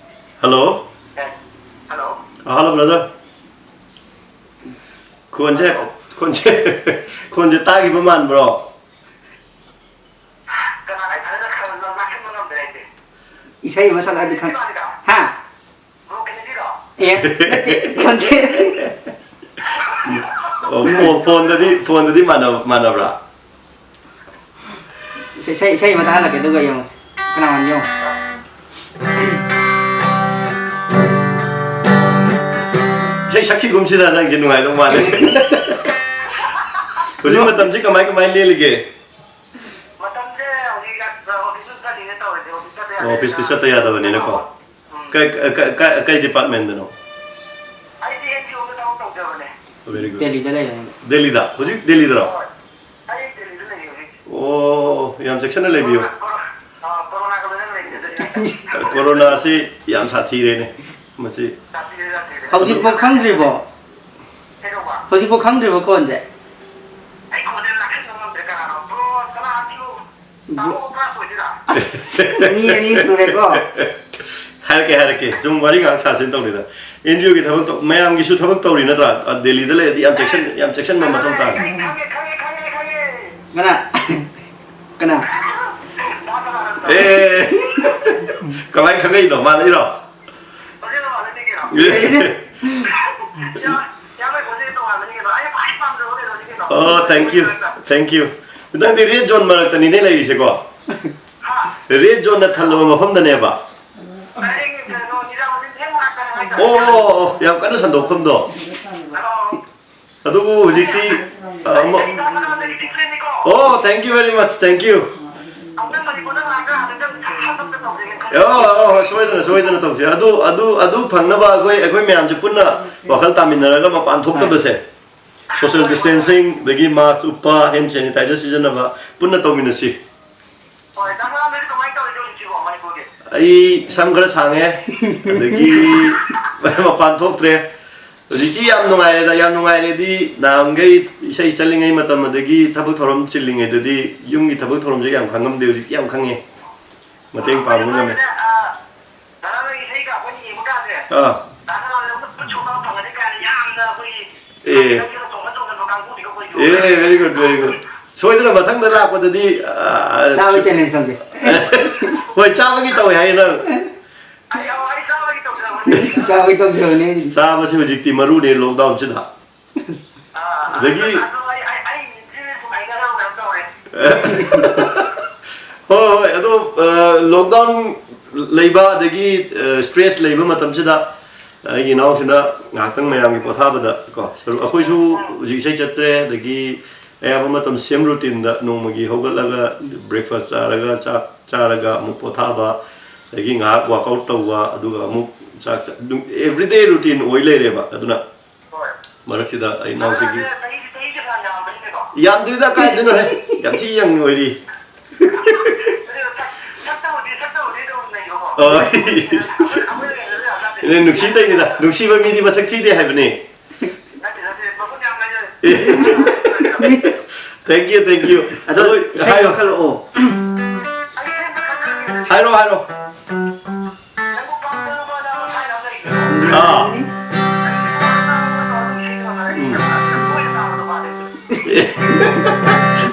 ꯍꯜꯂꯣ꯫ ꯑꯦ, ꯍꯜꯂꯣ꯫ ꯑ, ꯍꯜꯂꯣ, ꯕ꯭ꯔꯗꯔ꯫ ꯈꯣꯟꯁꯦ, ꯍꯜꯂꯣ꯫ ꯈꯣꯟꯁꯦ, ꯈꯣꯟꯁꯦ ꯇꯥꯈꯤꯕ ꯃꯥꯟꯕ꯭ꯔꯣ? ꯀꯅꯥ? ꯑꯩ ꯐꯖꯅ ꯈꯪ-, ꯂꯥꯛꯁꯤꯟꯕ ꯉꯝꯗ꯭ꯔꯦ ꯑꯩꯗꯤ꯫ ꯏꯁꯩ ꯑꯃ ꯁꯛꯂꯛꯑꯗꯤ ꯈꯪ-, ꯀꯅꯥꯒꯤꯅꯣ? ꯍꯥ? ꯕ꯭ꯔꯣ ꯀꯦꯅꯦꯗꯤꯔꯣ? ꯑꯦ, ꯅꯠꯇꯦ, ꯈꯣꯟꯖꯦꯜ꯫ ꯑꯣ, ꯐꯣꯟ-, ꯐꯣꯟꯗꯗꯤ, ꯐꯣꯟꯗꯗꯤ ꯃꯥꯟꯅ-, ꯃꯥꯟꯅꯕ꯭ꯔꯥ? ꯏꯁꯩ, ꯏꯁꯩ, ꯏꯁꯩ ꯑꯃ ꯇꯥꯍꯜꯂꯛꯀꯦ, ꯑꯗꯨꯒ ꯌꯦꯡꯉꯁꯦ꯫ ꯀꯅꯥ ꯃꯥꯟꯒꯦ ꯌꯦꯡꯉꯣ꯫ ꯏꯁꯩ ꯁꯛꯈꯤꯒꯨꯝꯁꯤꯗ, ꯅꯪꯁꯦ ꯅꯨꯡꯉꯥꯏꯗꯧ ꯃꯥꯜꯂꯦ꯫ ꯍꯧꯖꯤꯛ ꯃꯇꯝꯁꯤ ꯀꯃꯥꯏ ꯀꯃꯥꯏ ꯂꯦꯜꯂꯤꯒꯦ? ꯃꯇꯝꯁꯦ ꯍꯧꯖꯤꯛ ꯑꯣꯐꯤꯁꯁꯨ ꯆꯠꯂꯤꯅꯦ ꯇꯧꯔꯤꯁꯦ, ꯑꯣꯐꯤꯁ ꯆꯠꯇ ꯌꯥꯗꯦ꯫ ꯑꯣ, ꯑꯣꯐꯤꯁꯇꯤ ꯆꯠꯇ ꯌꯥꯗꯕꯅꯤꯅꯀꯣ꯫ ꯎꯝ꯫ ꯀꯩ, ꯀꯩ, ꯀꯩ, ꯀꯩ, ꯀꯩ ꯗꯤꯄꯥꯔꯠꯃꯦꯟꯗꯅꯣ? ꯑꯩꯗꯤ ꯑꯦꯟ ꯖꯤ ꯑꯣꯗ ꯊꯕꯛ ꯇꯧꯖꯕꯅꯦ꯫ Very good. ꯗꯦꯜꯂꯤꯗ ꯂꯩꯔꯦ꯫ ꯗꯦꯜꯂꯤꯗ? ꯍꯧꯖꯤꯛ ꯗꯦꯜꯂꯤꯗꯔꯣ? ꯍꯣꯏ꯫ ꯑꯩ ꯗꯦꯜꯂꯤꯗ ꯂꯩꯌꯦ ꯍꯧꯖꯤꯛ꯫ ꯑꯣ, ꯌꯥꯝ ꯆꯦꯛꯁꯤꯟꯅ ꯂꯩꯕꯤꯌꯨ꯫ ꯀꯣꯔꯣꯅꯥ, ꯀꯣꯔꯣꯅꯥ, ꯑ, ꯀꯣꯔꯣꯅꯥꯒ ꯂꯣꯏꯅꯅ ꯂꯩꯔꯦ꯫ ꯀꯣꯔꯣꯅꯥꯁꯤ ꯌꯥꯝ ꯁꯥꯊꯤꯔꯦꯅꯦ꯫ ꯃꯁꯤ ꯁꯥꯊꯤꯔꯦ, ꯁꯥꯊꯤꯔꯦ꯫ ꯍꯧꯖꯤꯛꯐꯥꯎ ꯈꯪꯗ꯭ꯔꯤꯕꯣ? ꯀꯩꯗꯧꯕ? ꯍꯧꯖꯤꯛꯐꯥꯎ ꯈꯪꯗ꯭ꯔꯤꯕꯣ ꯈꯣꯟꯁꯦ? ꯑꯩ ꯈꯣꯟꯖꯦꯜ ꯂꯥꯈꯠꯄ ꯉꯝꯗ꯭ꯔꯦ꯫ ꯀꯅꯥꯅꯣ? ꯕ꯭ꯔꯣ, ꯀꯅꯥ? ꯕ꯭ꯔꯣ꯫ ꯕ꯭ꯔꯣ ꯑꯣꯄꯔꯥꯁ ꯑꯣꯏꯗꯣꯏꯔꯥ? ꯑꯁ, ꯃꯤ ꯑꯅꯤ ꯁꯨꯔꯦꯀꯣ꯫ ꯍꯥꯏꯔꯛꯀꯦ, ꯍꯥꯏꯔꯛꯀꯦ꯫ ꯁꯨꯝ ꯋꯥꯔꯤ ꯉꯥꯏꯍꯥꯛ ꯁꯥꯁꯦꯅ ꯇꯧꯅꯤꯗ꯫ ꯑꯦꯟ ꯖꯤ ꯑꯣꯒꯤ ꯊꯕꯛ ꯇꯧ-, ꯃꯌꯥꯝꯒꯤꯁꯨ ꯊꯕꯛ ꯇꯧꯔꯤ ꯅꯠꯇ꯭ꯔꯥ? ꯑ, ꯗꯦꯜꯂꯤꯗ ꯂꯩꯔꯗꯤ ꯌꯥꯝ ꯆꯦꯛꯁꯤꯟ-, ꯌꯥꯝ ꯆꯦꯛꯁꯤꯟꯕ ꯃꯊꯧ ꯇꯥꯔꯦ꯫ ꯑꯩ ꯈꯪꯉꯦ, ꯈꯪꯉꯦ, ꯈꯪꯉꯦ, ꯈꯪꯉꯦ꯫ ꯀꯅꯥ? ꯀꯅꯥ? ꯗꯥ ꯁꯗꯥꯅꯟꯗ꯫ ꯑꯦ, ꯀꯃꯥꯏ ꯈꯪꯉꯛꯏꯅꯣ? ꯃꯥꯟꯅꯩꯔꯣ? ꯍꯧꯖꯤꯛ ꯃꯥꯟꯅꯗꯦ ꯀꯩꯅꯣ꯫ ꯑꯦ꯫ ꯌꯥ-, ꯌꯥꯝꯕꯩ ꯈꯣꯟꯖꯦꯜ ꯇꯣꯉꯥꯟꯕꯅꯤ ꯀꯩꯅꯣ꯫ ꯑꯩ ꯈ꯭ꯋꯥꯏ ꯄꯥꯝꯖꯕ ꯀꯩꯅꯣꯅꯤ ꯀꯩꯅꯣ꯫ ꯑꯣ, thank you, thank you꯫ ꯅꯪꯗꯤ ꯔꯦꯗ ꯖꯣꯟ ꯃꯔꯛꯇꯅꯤꯅꯦ ꯂꯩꯔꯤꯁꯦꯀꯣ? ꯍꯥ? ꯔꯦꯗ ꯖꯣꯟꯅ ꯊꯜꯂꯕ ꯃꯐꯝꯗꯅꯦꯕ? ꯗꯥꯏꯔꯦꯛꯅꯤ ꯀꯩꯅꯣ, ꯅꯤꯖꯥꯃꯨꯗꯤꯟ ꯍꯦꯛ ꯃꯅꯥꯛꯇꯅꯦ꯫ ꯑꯣ, ꯑꯣ, ꯑꯣ, ꯑꯣ, ꯌꯥꯝ ꯀꯟꯅ ꯁꯟꯗꯣꯛꯐꯝꯗꯣ꯫ ꯑꯗꯨꯕꯨ ꯍꯧꯖꯤꯛꯇꯤ, ꯑ, ꯑꯃ-, ꯑꯣ, thank you very much, thank you. ꯑꯣ, ꯑꯣ, ꯁꯣꯏꯗꯅ, ꯁꯣꯏꯗꯅ ꯇꯧꯁꯦ꯫ ꯑꯗꯨ, ꯑꯗꯨ, ꯑꯗꯨ ꯐꯪꯅꯕ ꯑꯩꯈꯣꯏ, ꯑꯩꯈꯣꯏ ꯃꯌꯥꯝꯁꯦ ꯄꯨꯟꯅ ꯋꯥꯈꯜ ꯇꯥꯃꯤꯟꯅꯔꯒ ꯃꯄꯥꯟ ꯊꯣꯛꯇꯕꯁꯦ, social distancing, ꯑꯗꯒꯤ mask ꯎꯞꯄ, hand sanitizer ꯁꯤꯖꯤꯟꯅꯕ, ꯄꯨꯟꯅ ꯇꯧꯃꯤꯟꯅꯁꯤ꯫ ꯍꯣꯏ, ꯗꯥ ꯁꯅꯥꯇꯣꯟꯗꯤ ꯀꯃꯥꯏꯅ ꯇꯧꯔꯤꯒꯦ ꯍꯧꯖꯤꯛꯁꯤꯕꯣ ꯃꯅꯤꯄꯨꯔꯒꯤ? ꯑꯩ ꯁꯝ ꯈꯔ ꯁꯥꯡꯉꯦ, ꯑꯗꯒꯤ ꯃꯄꯥꯟ ꯊꯣꯛꯇ꯭ꯔꯦ꯫ ꯍꯧꯖꯤꯛꯇꯤ ꯌꯥꯝ ꯅꯨꯡꯉꯥꯏꯔꯦꯗ, ꯌꯥꯝ ꯅꯨꯡꯉꯥꯏꯔꯦꯗꯤ, ꯅꯍꯥꯟꯈꯩ ꯏꯁꯩ ꯆꯠꯂꯤꯉꯩ ꯃꯇꯝ ꯑꯗꯒꯤ ꯊꯕꯛ ꯊꯧꯔꯝ ꯆꯤꯜꯂꯤꯉꯩꯗꯗꯤ ꯌꯨꯝꯒꯤ ꯊꯕꯛ ꯊꯧꯔꯝꯁꯦ ꯌꯥꯝ ꯈꯪꯉꯝꯗꯦ, ꯍꯧꯖꯤꯛꯇꯤ ꯌꯥꯝ ꯈꯪꯉꯦ, ꯃꯇꯦꯡ ꯄꯥꯡꯕ ꯉꯝꯃꯦ꯫ ꯑꯥ꯫ ꯗꯥ ꯅꯣꯏ ꯏꯁꯩꯒ ꯑꯩꯈꯣꯏꯅ ꯌꯦꯡꯕ ꯀꯥꯟꯁꯦ, ꯑꯥ꯫ ꯗꯥ ꯅꯣꯏ ꯈꯨꯠ ꯁꯣꯛꯄ ꯐꯪꯒꯅꯤ ꯀꯥꯏꯅ ꯌꯥꯝꯅ ꯑꯩꯈꯣꯏꯒꯤ ꯑꯦ꯫ ꯆꯣꯡꯕ ꯆꯣꯡꯖꯟꯕ ꯀꯥꯡꯕꯨꯅꯤꯀꯣ ꯑꯩꯈꯣꯏꯁꯨ꯫ ꯑꯦ, very good, very good. ꯁꯣꯏꯗꯅ ꯃꯊꯪꯗ ꯂꯥꯛꯄꯗꯗꯤ, ꯑꯥ, ꯆꯥꯕ ꯁꯨ-, challenge ꯇꯧꯁꯦ꯫ ꯍꯣꯏ, ꯆꯥꯕꯒꯤ ꯇꯧꯋꯦ ꯍꯥꯏꯌꯦ ꯅꯪ꯫ ꯑꯩ, ꯑꯧ, ꯑꯩ ꯆꯥꯕꯒꯤ ꯇꯧꯖꯕꯅꯦ꯫ ꯆꯥꯕꯒꯤ ꯇꯧꯖꯕꯅꯦ꯫ ꯆꯥꯕꯁꯤ ꯍꯧꯖꯤꯛꯇꯤ ꯃꯔꯨꯅꯦ lockdown ꯁꯤꯗ꯫ ꯑꯥ, ꯑꯗꯒꯤ ꯑꯗꯨ ꯑꯩ, ꯑꯩ, ꯑꯩ ꯁꯨꯝ ꯍꯩꯅꯗꯕ ꯀꯩꯅꯣꯝ ꯇꯧꯔꯦ꯫ ꯍꯣꯏ, ꯍꯣꯏ, ꯑꯗꯣ, ꯑ, lockdown ꯂꯩꯕ ꯑꯗꯒꯤ, ꯑ, stress ꯂꯩꯕ ꯃꯇꯝꯁꯤꯗ ꯑꯩꯒꯤ ꯏꯅꯥꯎꯁꯤꯅ ꯉꯥꯏꯍꯥꯛꯇꯪ ꯃꯌꯥꯝꯒꯤ ꯄꯣꯊꯥꯕꯗ ꯀꯣ, ꯁꯔꯨꯛ, ꯑꯩꯈꯣꯏꯁꯨ ꯍꯧꯖꯤꯛ ꯏꯁꯩ ꯆꯠꯇ꯭ꯔꯦ, ꯑꯗꯒꯤ ꯑꯌꯥꯝꯕ ꯃꯇꯝ same routine ꯗ ꯅꯣꯡꯃꯒꯤ ꯍꯧꯒꯠꯂꯒ breakfast ꯆꯥꯔꯒ, ꯆꯥꯛ ꯆꯥꯔꯒ ꯑꯃꯨꯛ ꯄꯣꯊꯥꯕ, ꯑꯗꯒꯤ ꯉꯥꯏꯍꯥꯛ workout ꯇꯧꯕ, ꯑꯗꯨꯒ ꯑꯃꯨꯛ ꯆꯥꯛ ꯆꯥ-, ꯑꯗꯨꯝ everyday routine ꯑꯣꯏ ꯂꯩꯔꯦꯕ꯫ ꯑꯗꯨꯅ ꯍꯣꯏ꯫ ꯃꯔꯛꯁꯤꯗ ꯑꯩ ꯏꯅꯥꯎꯁꯤꯒꯤ ꯑꯗꯨꯅ ꯆꯍꯤ, ꯆꯍꯤꯁꯦ ꯐꯅꯌꯥꯝ ꯌꯥꯝꯕꯅꯤꯅꯦꯀꯣ? ꯌꯥꯝꯗ꯭ꯔꯤꯗ, ꯀꯥꯏꯗꯅꯣꯍꯦ? ꯌꯥꯝ ꯊꯤ young ꯑꯣꯏꯔꯤ꯫ ꯑꯗꯨ ꯁꯛ-, ꯁꯛꯇꯕꯨꯗꯤ, ꯁꯛꯇꯕꯨꯗꯤ ꯑꯗꯨꯝ ꯅꯩꯕꯀꯣ꯫ ꯑꯣ꯫ ꯑꯩꯈꯣꯏ, ꯑꯩꯈꯣꯏꯅ ꯍꯦꯟꯕꯗꯤ ꯌꯥꯝ ꯅꯠꯇꯦ꯫ ꯅꯨꯡꯁꯤ ꯇꯩꯅꯤꯗ, ꯅꯨꯡꯁꯤꯕ ꯃꯤꯗꯤ ꯃꯁꯛ ꯊꯤꯗꯦ ꯍꯥꯏꯕꯅꯦ꯫ ꯅꯠꯇꯦ, ꯅꯠꯇꯦ, ꯃꯒꯨꯟ ꯌꯥꯝ ꯂꯩꯖꯩ꯫ ꯑꯦ꯫ Thank you, thank you꯫ ꯑꯗꯣ ꯑꯗꯣ ꯏꯁꯩ ꯍꯥꯏꯌꯣ꯫ ꯑꯃ ꯈꯜꯂꯛꯑꯣ꯫ ꯑꯩ ꯏꯁꯩ ꯑꯃ ꯈꯜꯂꯛꯑꯒꯦ꯫ ꯍꯥꯏꯔꯣ, ꯍꯥꯏꯔꯣ꯫ ꯑꯥ꯫ ꯎꯝ꯫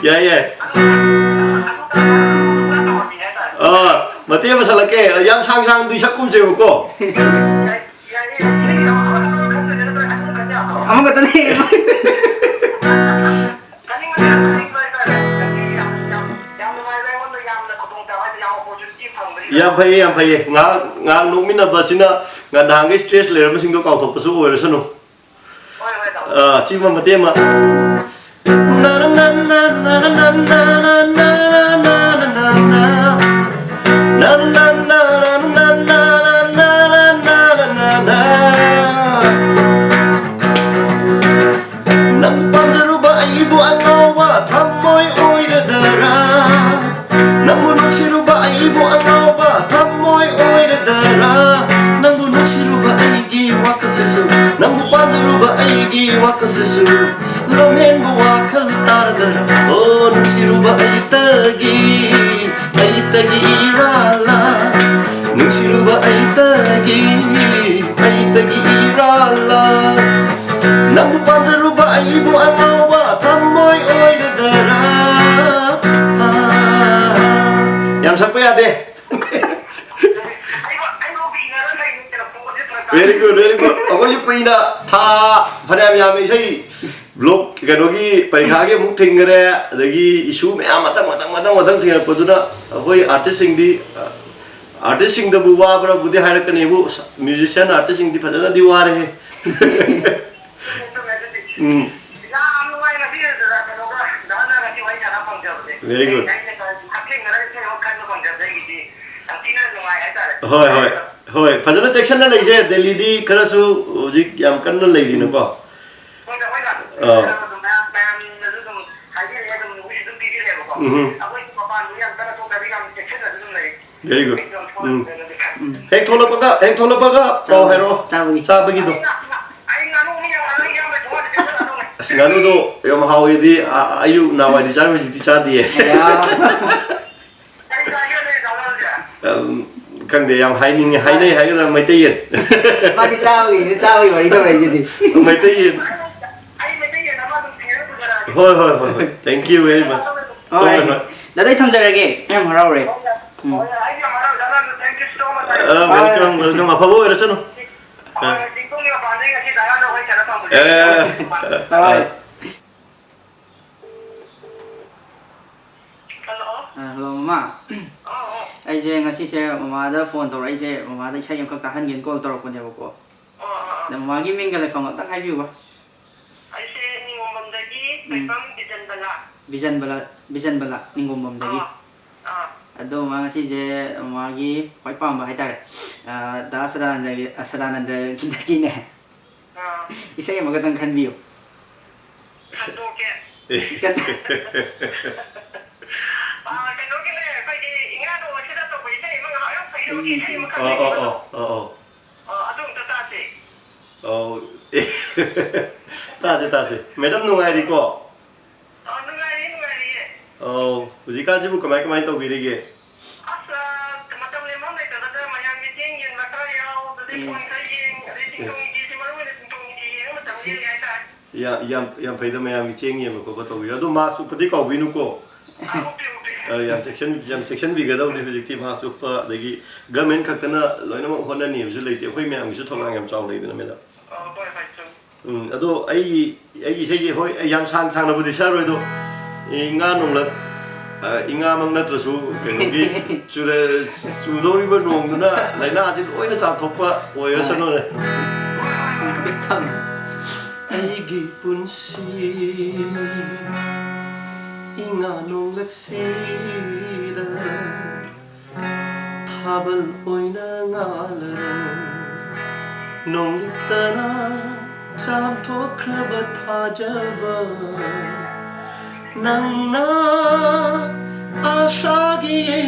ꯌꯥꯏ, ꯌꯥꯏ꯫ ꯑꯥ, ꯃꯇꯦꯛ ꯑꯃ ꯁꯛꯂꯛꯀꯦ꯫ ꯌꯥꯝ ꯁꯥꯡ ꯁꯥꯡꯗꯤ ꯁꯛꯀꯨꯝꯁꯦꯕꯀꯣ꯫ ꯑꯃꯈꯛꯇꯅꯦ꯫ ꯌꯥꯝ ꯅꯨꯡꯉꯥꯏꯕ, ꯑꯩꯉꯣꯟꯗ ꯌꯥꯝꯅ ꯈꯨꯗꯣꯡꯆꯥꯕ ꯍꯥꯏꯗꯤ ꯌꯥꯝ opportunity ꯐꯪꯕꯒꯤ ꯌꯥꯝ ꯐꯩꯌꯦ, ꯌꯥꯝ ꯐꯩꯌꯦ꯫ ꯉꯥꯏꯍꯥꯛ, ꯉꯥꯏꯍꯥꯛ ꯅꯣꯛꯃꯤꯟꯅꯕꯁꯤꯅ ꯉ-, ꯅꯍꯥꯟꯈꯩ stress ꯂꯩꯔꯝꯕꯁꯤꯡꯗꯣ ꯀꯥꯎꯊꯣꯛꯄꯁꯨ ꯑꯣꯏꯔꯁꯅꯨ꯫ ꯑꯥ, ꯁꯤꯃ ꯃꯇꯦꯛ ꯑꯃ꯫ ꯅꯪꯕꯨ ꯄꯥꯝꯖꯔꯨꯕ ꯑꯩꯕꯨ ꯑꯉꯥꯎꯕ ꯊꯝꯃꯣꯏ ꯑꯣꯏꯔꯗꯔꯥ? ꯅꯪꯕꯨ ꯅꯨꯡꯁꯤꯔꯨꯕ ꯑꯩꯕꯨ ꯑꯉꯥꯎꯕ ꯊꯝꯃꯣꯏ ꯑꯣꯏꯔꯗꯔꯥ? ꯅꯪꯕꯨ ꯅꯨꯡꯁꯤꯔꯨꯕ ꯑꯩꯒꯤ ꯋꯥꯈꯜꯁꯤꯁꯨ, ꯅꯪꯕꯨ ꯄꯥꯝꯖꯔꯨꯕ ꯑꯩꯒꯤ ꯋꯥꯈꯜꯁꯤꯁꯨ ꯂꯝꯍꯦꯟꯕ ꯋꯥꯈꯜ ꯇꯥꯔꯗꯔꯥ? ꯑꯣ, ꯅꯨꯡꯁꯤꯔꯨꯕ ꯑꯩꯇꯒꯤ, ꯑꯩꯇꯒꯤ ꯏꯔꯥꯜꯂꯥ? ꯅꯨꯡꯁꯤꯔꯨꯕ ꯑꯩꯇꯒꯤ, ꯑꯩꯇꯒꯤ ꯏꯔꯥꯜꯂꯥ? ꯅꯪꯕꯨ ꯄꯥꯝꯖꯔꯨꯕ ꯑꯩꯕꯨ ꯑꯉꯥꯎꯕ ꯊꯝꯃꯣꯏ ꯑꯣꯏꯔꯗꯔꯥ? ꯌꯥꯝ ꯁꯛꯄ ꯌꯥꯗꯦ꯫ Very good, very good. ꯑꯩꯈꯣꯏꯁꯨ ꯀꯨꯏꯅ, ꯊꯥ ꯐꯅꯌꯥꯝ ꯌꯥꯝꯃꯦ ꯏꯁꯩ, ꯕ꯭ꯂꯣꯛ, ꯀꯩꯅꯣꯒꯤ ꯄꯔꯤꯈꯥꯒꯤ ꯑꯃꯨꯛ ꯊꯤꯡꯈ꯭ꯔꯦ, ꯑꯗꯒꯤ issue ꯃꯌꯥꯝ ꯃꯊꯪ, ꯃꯊꯪ, ꯃꯊꯪ, ꯃꯊꯪ ꯊꯦꯡꯉꯛꯄꯗꯨꯅ ꯑꯩꯈꯣꯏ artistꯁꯤꯡꯗꯤ, artistꯁꯤꯡꯗꯕꯨ ꯋꯥꯕ꯭ꯔꯕꯨꯗꯤ ꯍꯥꯏꯔꯛꯀꯅꯤꯕꯨ, musician artistꯁꯤꯡꯗꯤ ꯐꯖꯅꯗꯤ ꯋꯥꯔꯦꯍꯦ꯫ ꯎꯝ꯫ ꯌꯥꯝ ꯅꯨꯡꯉꯥꯏ ꯉꯁꯤ ꯀꯩꯅꯣꯒ, ꯗꯥ ꯍꯟꯅ ꯉꯁꯤ ꯋꯥꯔꯤ ꯁꯥꯟꯅ ꯐꯪꯖꯕꯁꯦ꯫ Very good. ꯑꯩ, ꯑꯩꯅ ꯍꯛꯊꯦꯡꯅꯅ ꯏꯁꯩ ꯑꯃ ꯈꯟꯕ ꯐꯪꯖꯕꯁꯦ ꯑꯩꯒꯤꯗꯤ ꯌꯥꯝ ꯊꯤꯅ ꯅꯨꯡꯉꯥꯏ ꯍꯥꯏꯇꯥꯔꯦ꯫ ꯍꯣꯏ, ꯍꯣꯏ, ꯍꯣꯏ꯫ ꯐꯖꯅ ꯆꯦꯛꯁꯤꯟꯅ ꯂꯩꯁꯦ꯫ ꯗꯦꯜꯂꯤꯗꯤ ꯈꯔꯁꯨ ꯍꯧꯖꯤꯛ ꯌꯥꯝ ꯀꯟꯅ ꯂꯩꯔꯤꯅꯀꯣ꯫ ꯍꯣꯏꯗ, ꯍꯣꯏꯗ꯫ ꯑꯥ꯫ ꯑꯗꯨꯝ ꯃꯌꯥꯝ, ꯃꯌꯥꯝꯅꯁꯨ ꯑꯗꯨꯝ ꯍꯥꯏꯕꯤꯔꯛꯑꯦ, ꯑꯗꯨꯝ ꯅꯣꯏꯁꯨ ꯑꯗꯨꯝ ꯄꯤꯕꯤꯔꯛꯑꯦꯕꯀꯣ꯫ ꯎꯝ꯫ ꯑꯩꯈꯣꯏꯁꯨ ꯃꯄꯥꯟꯗ ꯌꯥꯝ ꯀꯟꯅ ꯊꯣꯛꯇꯕꯤ ꯌꯥꯝ ꯆꯦꯛꯁꯤꯟꯅꯁꯨ ꯑꯗꯨꯝ ꯂꯩ꯫ Very good. ꯎꯝ꯫ ꯍꯦꯛ ꯊꯣꯛꯂꯛꯄꯒ, ꯍꯦꯛ ꯊꯣꯛꯂꯛꯄꯒ ꯄꯥꯎ ꯍꯥꯏꯔꯛꯑꯣ꯫ ꯆꯥꯕꯒꯤ꯫ ꯆꯥꯕꯒꯤꯗꯣ꯫ ꯑꯁ, ꯉꯥꯅꯨꯗꯣ ꯌꯥꯝ ꯍꯥꯎꯋꯦꯗꯤ, ꯑ-, ꯑꯌꯨꯛ ꯅꯍꯥꯟꯋꯥꯏꯗꯤ ꯆꯥꯔꯝꯃꯤ, ꯍꯧꯖꯤꯛꯇꯤ ꯆꯥꯗꯤꯌꯦ꯫ ꯑꯌꯥ꯫ ꯎꯝ, ꯈꯪꯗꯦ, ꯌꯥꯝ ꯍꯥꯏꯅꯤꯡꯉꯦ, ꯍꯥꯏꯅꯩ ꯍꯥꯏꯒꯗ꯭ꯔꯥ, ꯃꯩꯇꯩ ꯌꯦꯟ꯫ ꯃꯥꯗꯤ ꯆꯥꯕꯒꯤꯅꯦ, ꯆꯥꯕꯒꯤ ꯋꯥꯔꯤ ꯇꯧꯔꯛꯏꯁꯤꯗꯤ꯫ ꯃꯩꯇꯩ ꯌꯦꯟ꯫ ꯍꯣꯏ, ꯍꯣꯏ, ꯍꯣꯏ, ꯍꯣꯏ꯫ Thank you very much꯫ ꯍꯣꯏ꯫ ꯍꯣꯏ, ꯍꯣꯏ꯫ ꯗꯥꯗꯥ, ꯑꯩ ꯊꯝꯖꯔꯒꯦ꯫ ꯌꯥꯝ ꯍꯔꯥꯎꯔꯦ꯫ ꯎꯝ꯫ ꯑ, welcome, welcome꯫ ꯑꯐꯕ ꯑꯣꯏꯔꯁꯅꯨ꯫ ꯑ꯫ ꯑ, ꯍꯣꯏ꯫ ꯑ꯫ ꯑ, hello, ꯃꯃꯥ꯫ ꯑꯩꯁꯦ ꯉꯁꯤꯁꯦ ꯃꯃꯥꯗ ꯐꯣꯟ ꯇꯧꯔꯛꯏꯁꯦ, ꯃꯃꯥꯗ ꯏꯁꯩ ꯑꯃꯈꯛ ꯇꯥꯍꯟꯒꯦꯅ ꯀꯣꯜ ꯇꯧꯔꯛꯄꯅꯦꯕꯀꯣ꯫ ꯑꯣ, ꯑꯣ, ꯑꯣ꯫ ꯑꯗ ꯃꯃꯥꯒꯤ ꯃꯤꯡꯒ ꯂꯩꯐꯝ ꯑꯝꯇꯪ ꯍꯥꯏꯕꯤꯌꯨꯕ꯫ ꯑꯩꯁꯦ ꯅꯤꯡꯉꯣꯝꯕꯝꯗꯒꯤ ꯎꯝ꯫ ꯇꯣꯏꯐꯝ ꯕꯤꯖꯟꯕꯂꯥ꯫ ꯕꯤꯖꯟꯕꯂꯥ, ꯕꯤꯖꯟꯕꯂꯥ, ꯅꯤꯡꯉꯣꯝꯕꯝꯗꯒꯤ꯫ ꯑꯥ, ꯑꯥ꯫ ꯑꯗꯣ ꯃꯥ ꯉꯁꯤꯁꯦ ꯃꯥꯒꯤ ꯈ꯭ꯋꯥꯏ ꯄꯥꯝꯕ ꯍꯥꯏꯇꯥꯔꯦ, ꯑ, ꯗꯥ ꯁꯗꯥꯅꯟꯗꯒꯤ, ꯑ, ꯁꯗꯥꯅꯟꯗꯒꯤꯅꯦ꯫ ꯑꯥ꯫ ꯏꯁꯩ ꯑꯃꯈꯛꯇꯪ ꯈꯟꯕꯤꯌꯨ꯫ ꯈꯟꯗꯣꯛꯀꯦ꯫ ꯑꯥ, ꯀꯩꯅꯣꯒꯤꯅꯦ, ꯑꯩꯈꯣꯏꯒꯤ ꯏꯉꯥ ꯅꯣꯡꯃꯁꯤꯗ ꯇꯧꯕ ꯏꯁꯩ ꯑꯃ ꯉꯥꯏꯍꯥꯛ ꯌꯥꯝ ꯐꯩꯗꯧꯒꯤ ꯏꯁꯩ ꯑꯃ ꯑꯣ, ꯑꯣ, ꯈꯟꯕꯤꯕꯗꯣ꯫ ꯑꯣ, ꯑꯣ, ꯑꯣ꯫ ꯑꯥ, ꯑꯗꯨ ꯑꯝꯇ ꯇꯥꯁꯦ꯫ ꯑꯧ꯫ ꯇꯥꯁꯦ, ꯇꯥꯁꯦ꯫ ꯃꯦꯗꯝ ꯅꯨꯡꯉꯥꯏꯔꯤꯀꯣ? ꯑꯥ, ꯅꯨꯡꯉꯥꯏꯔꯤꯌꯦ, ꯅꯨꯡꯉꯥꯏꯔꯤꯌꯦ꯫ ꯑꯧ, ꯍꯧꯖꯤꯛꯀꯥꯟꯁꯤꯕꯨ ꯀꯃꯥꯏ, ꯀꯃꯥꯏ ꯇꯧꯕꯤꯔꯤꯒꯦ? ꯑꯁ, ꯑꯥ, ꯃꯇꯝ ꯂꯦꯟꯐꯝ ꯂꯩꯇꯗꯅ ꯃꯌꯥꯝꯒꯤ ꯆꯦꯡ ꯌꯦꯟ ꯃꯆꯥ ꯌꯥꯎ, ꯑꯗꯨꯗꯩ ꯎꯝ꯫ ꯐꯣꯟ ꯈꯔ ꯌꯦꯡ, ꯑꯗꯩ ꯎꯝ꯫ ꯆꯤꯡꯊꯣꯡ ꯏꯒꯤꯁꯤ ꯃꯔꯨ ꯑꯣꯏꯅ ꯆꯤꯡꯊꯣꯡ ꯏꯒꯤ ꯌꯦꯡꯉ ꯃꯇꯝ ꯂꯦꯜꯂꯤ ꯍꯥꯏꯇꯥꯔꯦ꯫ ꯌꯥꯝ, ꯌꯥꯝ, ꯌꯥꯝ ꯐꯩꯗ, ꯃꯌꯥꯝꯒꯤ ꯆꯦꯡ ꯌꯦꯟꯕ ꯈꯣꯠꯄ ꯇꯧꯕꯤꯌꯨ꯫ ꯑꯗꯨ ꯃꯥꯛꯁ ꯎꯞꯄꯗꯤ ꯀꯥꯎꯕꯤꯅꯨꯀꯣ꯫ ꯑ, ꯌꯥꯝ ꯆꯦꯛꯁꯤꯟ-, ꯌꯥꯝ ꯆꯦꯛꯁꯤꯟꯕꯤꯒꯗꯧꯕꯅꯤ ꯍꯧꯖꯤꯛꯇꯤ꯫ ꯃꯥꯛꯁ ꯎꯞꯄ, ꯑꯗꯒꯤ ꯒꯃꯦꯟ ꯈꯛꯇꯅ ꯂꯣꯏꯅꯃꯛ ꯍꯣꯠꯅꯅꯤ ꯍꯥꯏꯕꯁꯨ ꯂꯩꯇꯦ꯫ ꯑꯩꯈꯣꯏ ꯃꯌꯥꯝꯒꯤꯁꯨ ꯊꯧꯗꯥꯡ ꯌꯥꯝ ꯆꯥꯎꯅ ꯂꯩꯗꯅ, ꯃꯦꯗꯥꯝ꯫ ꯑ, ꯍꯣꯏ, ꯍꯣꯏ, ꯆꯨꯝꯃꯤ꯫ ꯎꯝ, ꯑꯗꯣ ꯑꯩ, ꯑꯩꯒꯤ ꯏꯁꯩꯁꯦ, ꯍꯣꯏ, ꯑꯩ ꯌꯥꯝ ꯁꯥꯡ ꯁꯥꯡꯅꯕꯨꯗꯤ ꯁꯛꯑꯔꯣꯏ, ꯑꯗꯣ ꯏꯉꯥ ꯅꯣꯡꯂꯛ, ꯑ, ꯏꯉꯥꯃꯛ ꯅꯠꯇ꯭ꯔꯁꯨ, ꯀꯩꯅꯣꯒꯤ, ꯆꯨꯔ-, ꯆꯨꯗꯧꯔꯤꯕ ꯅꯣꯡꯗꯨꯅ ꯂꯥꯏꯅꯥꯁꯤ ꯂꯣꯏꯅ ꯆꯥꯝꯊꯣꯛꯄ ꯑꯣꯏꯔꯁꯅꯨꯅꯦ꯫ ꯍꯣꯏ, ꯍꯣꯏ, ꯍꯣꯏ꯫ ꯑꯩꯒꯤ ꯄꯨꯟꯁꯤ ꯏꯉꯥ ꯅꯣꯡꯂꯛꯁꯤꯗ ꯊꯥꯕꯜ ꯑꯣꯏꯅ ꯉꯥꯜꯂꯔꯣ꯫ ꯅꯣꯡꯂꯤꯛꯇꯅ ꯆꯥꯝꯊꯣꯛꯈ꯭ꯔꯕ ꯊꯥꯖꯕ ꯅꯪꯅ ꯑꯥꯁꯥꯒꯤ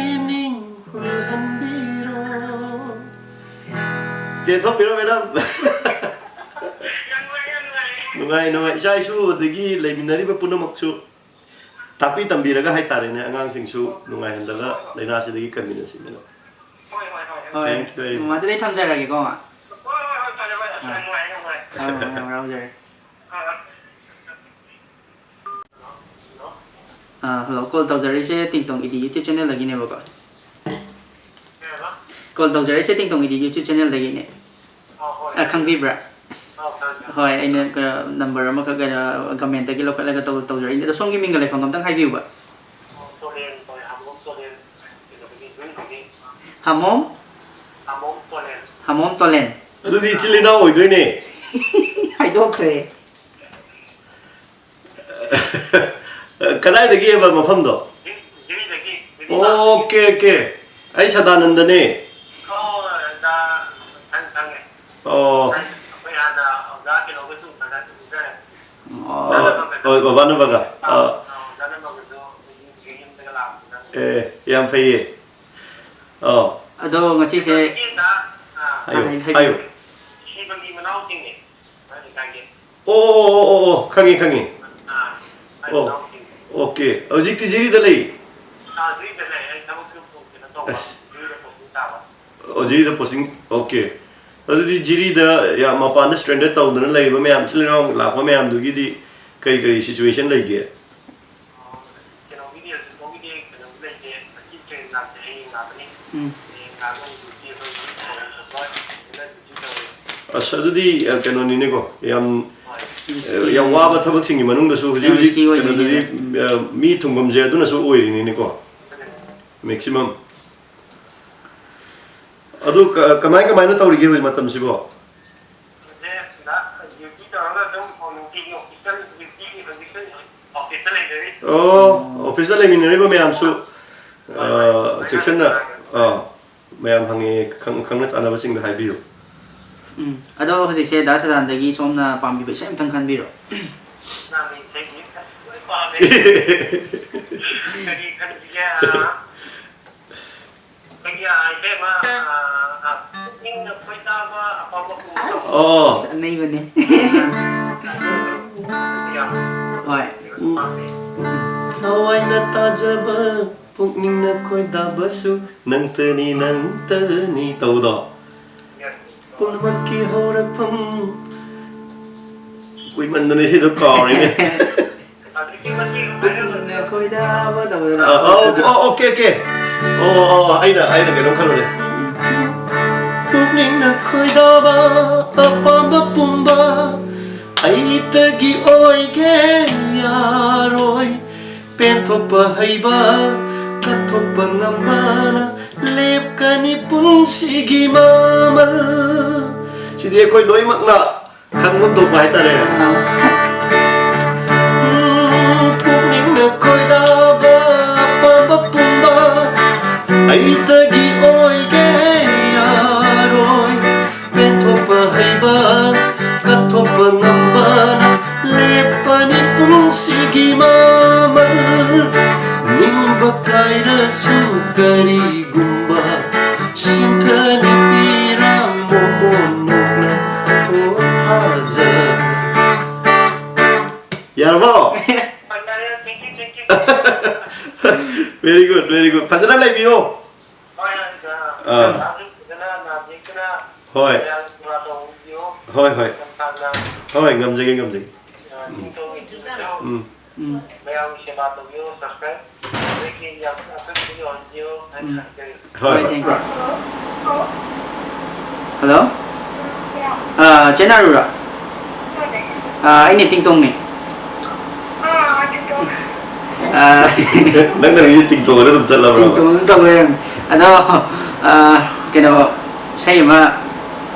ꯅꯤꯡ ꯍꯨꯜꯍꯟꯕꯤꯔꯣ꯫ ꯇꯦꯟꯊꯣꯛꯄꯤꯔꯣ, ꯃꯦꯗꯥꯝ꯫ ꯌꯥꯝ ꯅꯨꯡꯉꯥꯏ, ꯌꯥꯝ ꯅꯨꯡꯉꯥꯏ꯫ ꯅꯨꯡꯉꯥꯏ, ꯅꯨꯡꯉꯥꯏ꯫ ꯏꯆꯥ ꯏꯁꯨ ꯑꯗꯒꯤ ꯂꯩꯃꯤꯟꯅꯔꯤꯕ ꯄꯨꯝꯅꯃꯛꯁꯨ ꯇꯥꯛꯄꯤ ꯇꯝꯕꯤꯔꯒ ꯍꯥꯏꯇꯥꯔꯦꯅꯦ, ꯑꯉꯥꯡꯁꯤꯡꯁꯨ ꯅꯨꯡꯉꯥꯏꯍꯜꯂꯒ ꯂꯥꯏꯅꯥꯁꯤꯗꯒꯤ ꯀꯟꯃꯤꯟꯅꯁꯤ, ꯃꯦꯗꯥꯝ꯫ ꯍꯣꯏ, ꯍꯣꯏ, ꯍꯣꯏ꯫ ꯍꯣꯏ꯫ Thank you very much꯫ ꯎꯝ, ꯑꯗꯨꯗꯤ ꯊꯝꯖꯔꯒꯦꯀꯣ, ꯃꯥ꯫ ꯍꯣꯏ, ꯍꯣꯏ, ꯍꯣꯏ, ꯐꯔꯦ, ꯐꯔꯦ꯫ ꯑꯁ, ꯑꯥ꯫ ꯌꯥꯝ ꯅꯨꯡꯉꯥꯏ, ꯌꯥꯝ ꯅꯨꯡꯉꯥꯏ꯫ ꯑꯥ, ꯌꯥꯝ ꯍꯔꯥꯎꯖꯔꯦ꯫ ꯑꯥ, ꯑꯥ꯫ ꯑꯥ, hello, call ꯇꯧꯖꯔꯛꯏꯁꯦ ꯇꯤꯡꯇꯣꯡ ꯏꯗꯤ YouTube channelꯗꯒꯤꯅꯦꯕꯀꯣ꯫ ꯀꯩ ꯍꯥꯏꯕ? Call ꯇꯧꯖꯔꯛꯏꯁꯦ ꯇꯤꯡꯇꯣꯡ ꯏꯗꯤ YouTube channelꯗꯒꯤꯅꯦ꯫ ꯑꯥ, ꯍꯣꯏ꯫ ꯑꯥ, ꯈꯪꯕꯤꯕ꯭ꯔꯥ? ꯑꯥ, ꯈꯪꯉꯦ, ꯈꯪꯉꯦ꯫ ꯍꯣꯏ, ꯑꯩꯅ, ꯑ, number ꯑꯃꯈꯛ, ꯑ, governmentꯇꯒꯤ ꯂꯧꯈꯠꯂꯒ ꯇꯧ-, ꯇꯧꯖꯔꯛꯏꯅꯦ꯫ ꯑꯗꯣ ꯁꯣꯝꯒꯤ ꯃꯤꯡꯒ ꯂꯩꯐꯝꯒ ꯑꯝꯇꯪ ꯍꯥꯏꯕꯤꯌꯨꯕ꯫ ꯑꯣ, ꯆꯣꯂꯦꯟ ꯀꯧꯋꯦ, ꯍꯥꯃꯨꯕꯝ ꯆꯣꯂꯦꯟ, ꯀꯩꯅꯣꯗꯒꯤ, ꯌꯨꯝꯗꯒꯤ꯫ ꯍꯥꯃꯣꯝ? ꯍꯥꯃꯣꯝ ꯇꯣꯂꯦꯟ꯫ ꯍꯥꯃꯣꯝ ꯇꯣꯂꯦꯟ꯫ ꯑꯗꯨꯗꯤ ꯏꯆꯤꯜ ꯏꯅꯥꯎ ꯑꯣꯏꯗꯣꯏꯅꯦ꯫ ꯍꯥꯏꯗꯣꯛꯈ꯭ꯔꯦ꯫ ꯀꯗꯥꯏꯗꯒꯤꯕ ꯃꯐꯝꯗꯣ? ꯖꯤꯔꯤꯗꯒꯤ, ꯖꯤꯔꯤ ꯑꯣꯀꯦ, ꯑꯣꯀꯦ꯫ ꯑꯩ ꯁꯗꯥꯅꯟꯗꯅꯦ꯫ ꯑꯣ, ꯗꯥ, ꯈꯪ-, ꯈꯪꯉꯦ꯫ ꯑꯣ꯫ ꯑꯩꯈꯣꯏ ꯍꯥꯟꯅ ꯑꯣꯖꯥ ꯀꯩꯅꯣꯒꯁꯨ ꯎꯅꯔ-, ꯎꯅꯔꯦ꯫ ꯑꯣ, ꯍꯣꯏ, ꯕꯕꯥꯅ ꯕꯒ꯫ ꯑꯥ꯫ ꯑꯥ, ꯑꯣꯖꯥ ꯅꯝꯕꯒꯤꯁꯨ ꯍꯧꯖꯤꯛ ꯌꯨꯝꯗꯒ ꯂꯥꯛꯄꯗ꯫ ꯑꯦ, ꯌꯥꯝ ꯐꯩꯌꯦ꯫ ꯑꯣ꯫ ꯑꯗꯣ ꯉꯁꯤꯁꯦ ꯀꯩꯅꯣꯗꯒꯤ ꯗꯥ, ꯑꯥ, ꯍꯥꯏꯌꯨ, ꯍꯥꯏ-, ꯍꯥꯏꯕꯤꯌꯨ꯫ ꯍꯥꯏꯌꯨ꯫ ꯁꯤꯕꯒꯤ ꯃꯅꯥꯎꯁꯤꯡꯅꯦ, ꯃꯥꯒꯤ ꯂꯩꯀꯥꯏꯒꯤ꯫ ꯑꯣ, ꯑꯣ, ꯑꯣ, ꯑꯣ, ꯑꯣ, ꯈꯪꯉꯤ, ꯈꯪꯉꯤ꯫ ꯑꯥ, ꯃꯥꯒꯤ ꯑꯣ, ꯃꯅꯥꯎꯁꯤꯡ꯫ ꯑꯣꯀꯦ꯫ ꯍꯧꯖꯤꯛꯇꯤ ꯖꯤꯔꯤꯗ ꯂꯩ? ꯑꯥ, ꯖꯤꯔꯤꯗ ꯂꯩ꯫ ꯑꯩ ꯊꯕꯛꯁꯨ ꯀꯩꯅꯣ ꯇꯧꯕ, ꯑꯁ꯫ ꯖꯤꯔꯤꯗ posting ꯇꯥꯕ꯫ ꯑꯣ, ꯖꯤꯔꯤꯗ posting, ꯑꯣꯀꯦ꯫ ꯑꯗꯨꯗꯤ ꯖꯤꯔꯤꯗ ꯌꯥꯝ ꯃꯄꯥꯟꯗ stranded ꯇꯧꯗꯅ ꯂꯩꯔꯤꯕ ꯃꯌꯥꯝ, ꯏꯆꯤꯜ ꯏꯅꯥꯎ ꯂꯥꯛꯄ ꯃꯌꯥꯝꯗꯨꯒꯤꯗꯤ ꯀꯔꯤ ꯀꯔꯤ situation ꯂꯩꯒꯦ? ꯀꯩꯅꯣꯒꯤꯗꯤ, ꯍꯧꯖꯤꯛ ꯐꯥꯎꯒꯤꯗꯤ ꯀꯩꯅꯣꯗꯤ ꯂꯩꯇꯦ꯫ ꯉꯁꯤ train ꯂꯥꯛꯇꯦ, ꯍꯌꯦꯡ ꯂꯥꯛꯀꯅꯤ꯫ ꯎꯝ꯫ ꯍꯌꯦꯡ ꯂꯥꯛꯑꯒ ꯍꯧꯖꯤꯛꯇꯤ ꯑꯩꯈꯣꯏ ꯇꯧꯐꯝ ꯊꯣꯛꯄ ꯐꯖꯅ duty ꯇꯧꯔꯤ꯫ ꯑꯁ, ꯑꯗꯨꯗꯤ, ꯑ, ꯀꯩꯅꯣꯅꯤꯅꯦꯀꯣ, ꯌꯥꯝ, ꯑ, ꯌꯥꯝ ꯋꯥꯕ ꯊꯕꯛꯁꯤꯡꯒꯤ ꯃꯅꯨꯡꯗꯁꯨ ꯍꯧꯖꯤꯛ ꯍꯧꯖꯤꯛ ꯀꯩꯅꯣꯗꯗꯤ, ꯑ, ꯃꯤ ꯊꯨꯡꯐꯝꯁꯦ ꯑꯗꯨꯅꯁꯨ ꯑꯣꯏꯔꯤꯅꯤꯅꯦꯀꯣ, maximum꯫ ꯑꯗꯨ ꯀ-, ꯀꯃꯥꯏ ꯀꯃꯥꯏꯅ ꯇꯧꯔꯤꯒꯦ ꯍꯧꯖꯤꯛ ꯃꯇꯝꯁꯤꯕꯣ? ꯍꯧꯖꯤꯛꯁꯦ ꯁꯤꯗ duty ꯇꯧꯔꯒ ꯑꯗꯨꯝ ꯅꯨꯡꯇꯤꯒꯤ office ꯇ, duty ꯍꯧꯖꯤꯛꯁꯨ office ꯇ ꯂꯩꯖꯔꯤ꯫ ꯑꯣ, office ꯇ ꯂꯩꯃꯤꯟꯅꯔꯤꯕ ꯃꯌꯥꯝꯁꯨ, ꯑ, ꯍꯣꯏ, ꯍꯣꯏ꯫ ꯆꯦꯛꯁꯤꯟꯅ, ꯑꯥ, ꯃꯌꯥꯝ ꯍꯪꯉꯦ, ꯈꯪ-, ꯈꯪꯅ ꯆꯥꯟꯅꯕꯁꯤꯡꯗ ꯍꯥꯏꯕꯤꯌꯨ꯫ ꯎꯝ, ꯑꯗꯣ ꯍꯧꯖꯤꯛꯁꯦ ꯗꯥ ꯁꯗꯥꯟꯗꯒꯤ ꯁꯣꯝꯅ ꯄꯥꯝꯕꯤꯕ ꯏꯁꯩ ꯑꯝꯇꯪ ꯈꯟꯕꯤꯔꯣ꯫ ꯅꯪꯒꯤ ꯏꯁꯩꯗꯤ ꯂꯣꯏ ꯄꯥꯝꯃꯦ꯫ ꯀꯔꯤ ꯈꯟꯁꯤꯒꯦ? ꯑꯥ, ꯑꯩꯈꯣꯏꯒꯤ, ꯑꯥ, ꯏꯁꯩ ꯑꯃ, ꯑꯥ, ꯑꯥ, ꯄꯨꯛꯅꯤꯡꯅ ꯈꯣꯏꯗꯥꯕ ꯑꯄꯥꯝꯕ ꯄꯨꯝꯕꯗꯣ꯫ ꯑꯁ, ꯑꯣ꯫ ꯑꯅꯩꯕꯅꯦ꯫ ꯑꯗꯨꯗꯤ ꯌꯥꯝ ꯍꯣꯏ꯫ ꯄꯥꯝꯃꯦ꯫ ꯊꯋꯥꯏꯅ ꯇꯥꯖꯕ, ꯄꯨꯛꯅꯤꯡꯅ ꯈꯣꯏꯗꯥꯕꯁꯨ ꯅꯪꯇꯅꯤ, ꯅꯪꯇꯅꯤ ꯇꯧꯕꯗꯣ꯫ Yes꯫ ꯄꯨꯝꯅꯃꯛꯀꯤ ꯍꯧꯔꯛꯐꯝ꯫ ꯀꯨꯏꯃꯟꯗꯅ ꯏꯁꯩꯗꯣ ꯀꯥꯎꯔꯦꯅꯦ꯫ ꯄꯨꯛꯅꯤꯡꯅ ꯈꯣꯏꯗꯥꯕ ꯇꯧꯕꯗꯨꯅ꯫ ꯑ, ꯑ, ꯑꯣꯀꯦ, ꯑꯣꯀꯦ, ꯑꯣꯀꯦ꯫ ꯑꯣ, ꯑꯣ, ꯑꯩꯅ, ꯑꯩꯅ ꯀꯩꯅꯣꯝ ꯈꯜꯂꯨꯔꯦ꯫ ꯄꯨꯛꯅꯤꯡꯅ ꯈꯣꯏꯗꯥꯕ ꯑꯄꯥꯝꯕ ꯄꯨꯝꯕ ꯑꯩꯇꯒꯤ ꯑꯣꯏꯒꯦ ꯌꯥꯔꯣꯏ꯫ ꯄꯦꯟꯊꯣꯛꯄ ꯍꯩꯕ, ꯀꯠꯊꯣꯛꯄ ꯉꯝꯕꯅ ꯂꯦꯞ ꯀꯅꯤ ꯄꯨꯟꯁꯤꯒꯤ ꯃꯃꯜ꯫ ꯁꯤꯗꯤ ꯑꯩꯈꯣꯏ ꯂꯣꯏꯅꯃꯛꯅ ꯈꯪꯐꯝ ꯊꯣꯛꯄ ꯍꯥꯏꯇꯥꯔꯦ꯫ ꯎꯝ, ꯄꯨꯛꯅꯤꯡꯅ ꯈꯣꯏꯗꯥꯕ ꯑꯄꯥꯝꯕ ꯄꯨꯝꯕ ꯑꯩꯇꯒꯤ ꯑꯣꯏꯒꯦ ꯌꯥꯔꯣꯏ꯫ ꯄꯦꯟꯊꯣꯛꯄ ꯍꯩꯕ, ꯀꯠꯊꯣꯛꯄ ꯉꯝꯕꯅ ꯂꯦꯞꯄꯅꯤ ꯄꯨꯟꯁꯤꯒꯤ ꯃꯃꯜ꯫ ꯅꯤꯡꯕ ꯀꯥꯏꯔꯁꯨ ꯀꯔꯤꯒꯨꯝꯕ ꯁꯤꯟꯊꯅꯤ ꯄꯤꯔꯥꯡ ꯃꯣꯃꯣꯟ ꯅꯣꯛꯅ ꯊꯣꯛ ꯐꯖ꯫ ꯌꯥꯔꯕꯣ? Very good, very good. ꯐꯖꯅ ꯂꯩꯕꯤꯌꯣ꯫ ꯑꯥ꯫ ꯍꯣꯏ꯫ ꯍꯣꯏ, ꯍꯣꯏ꯫ ꯍꯣꯏ, ꯉꯝꯖꯒꯦ, ꯉꯝꯖꯒꯦ꯫ ꯎꯝ꯫ ꯎꯝ꯫ ꯎꯝ꯫ ꯍꯣꯏ, ꯍꯣꯏ, ꯍꯣꯏ, thank you꯫ ꯍꯜꯂꯣ? ꯑꯥ, ꯆꯦ ꯅꯥꯔꯨꯔꯥ? ꯑꯥ, ꯑꯩꯅꯦ, ꯇꯤꯡꯇꯣꯡꯅꯦ꯫ ꯑꯥ꯫ ꯅꯪꯅ ꯃꯤꯁꯦ ꯇꯤꯡꯇꯣꯡ ꯑꯣꯏꯅ ꯑꯗꯨꯝ ꯆꯠꯂꯕ꯭ꯔꯕ? ꯇꯤꯡꯇꯣꯡ ꯑꯗꯨꯝ ꯇꯧ ꯂꯩꯔꯝꯃꯦ꯫ ꯑꯗꯣ, ꯑꯥ, ꯀꯩꯅꯣ, ꯏꯁꯩ ꯑꯃ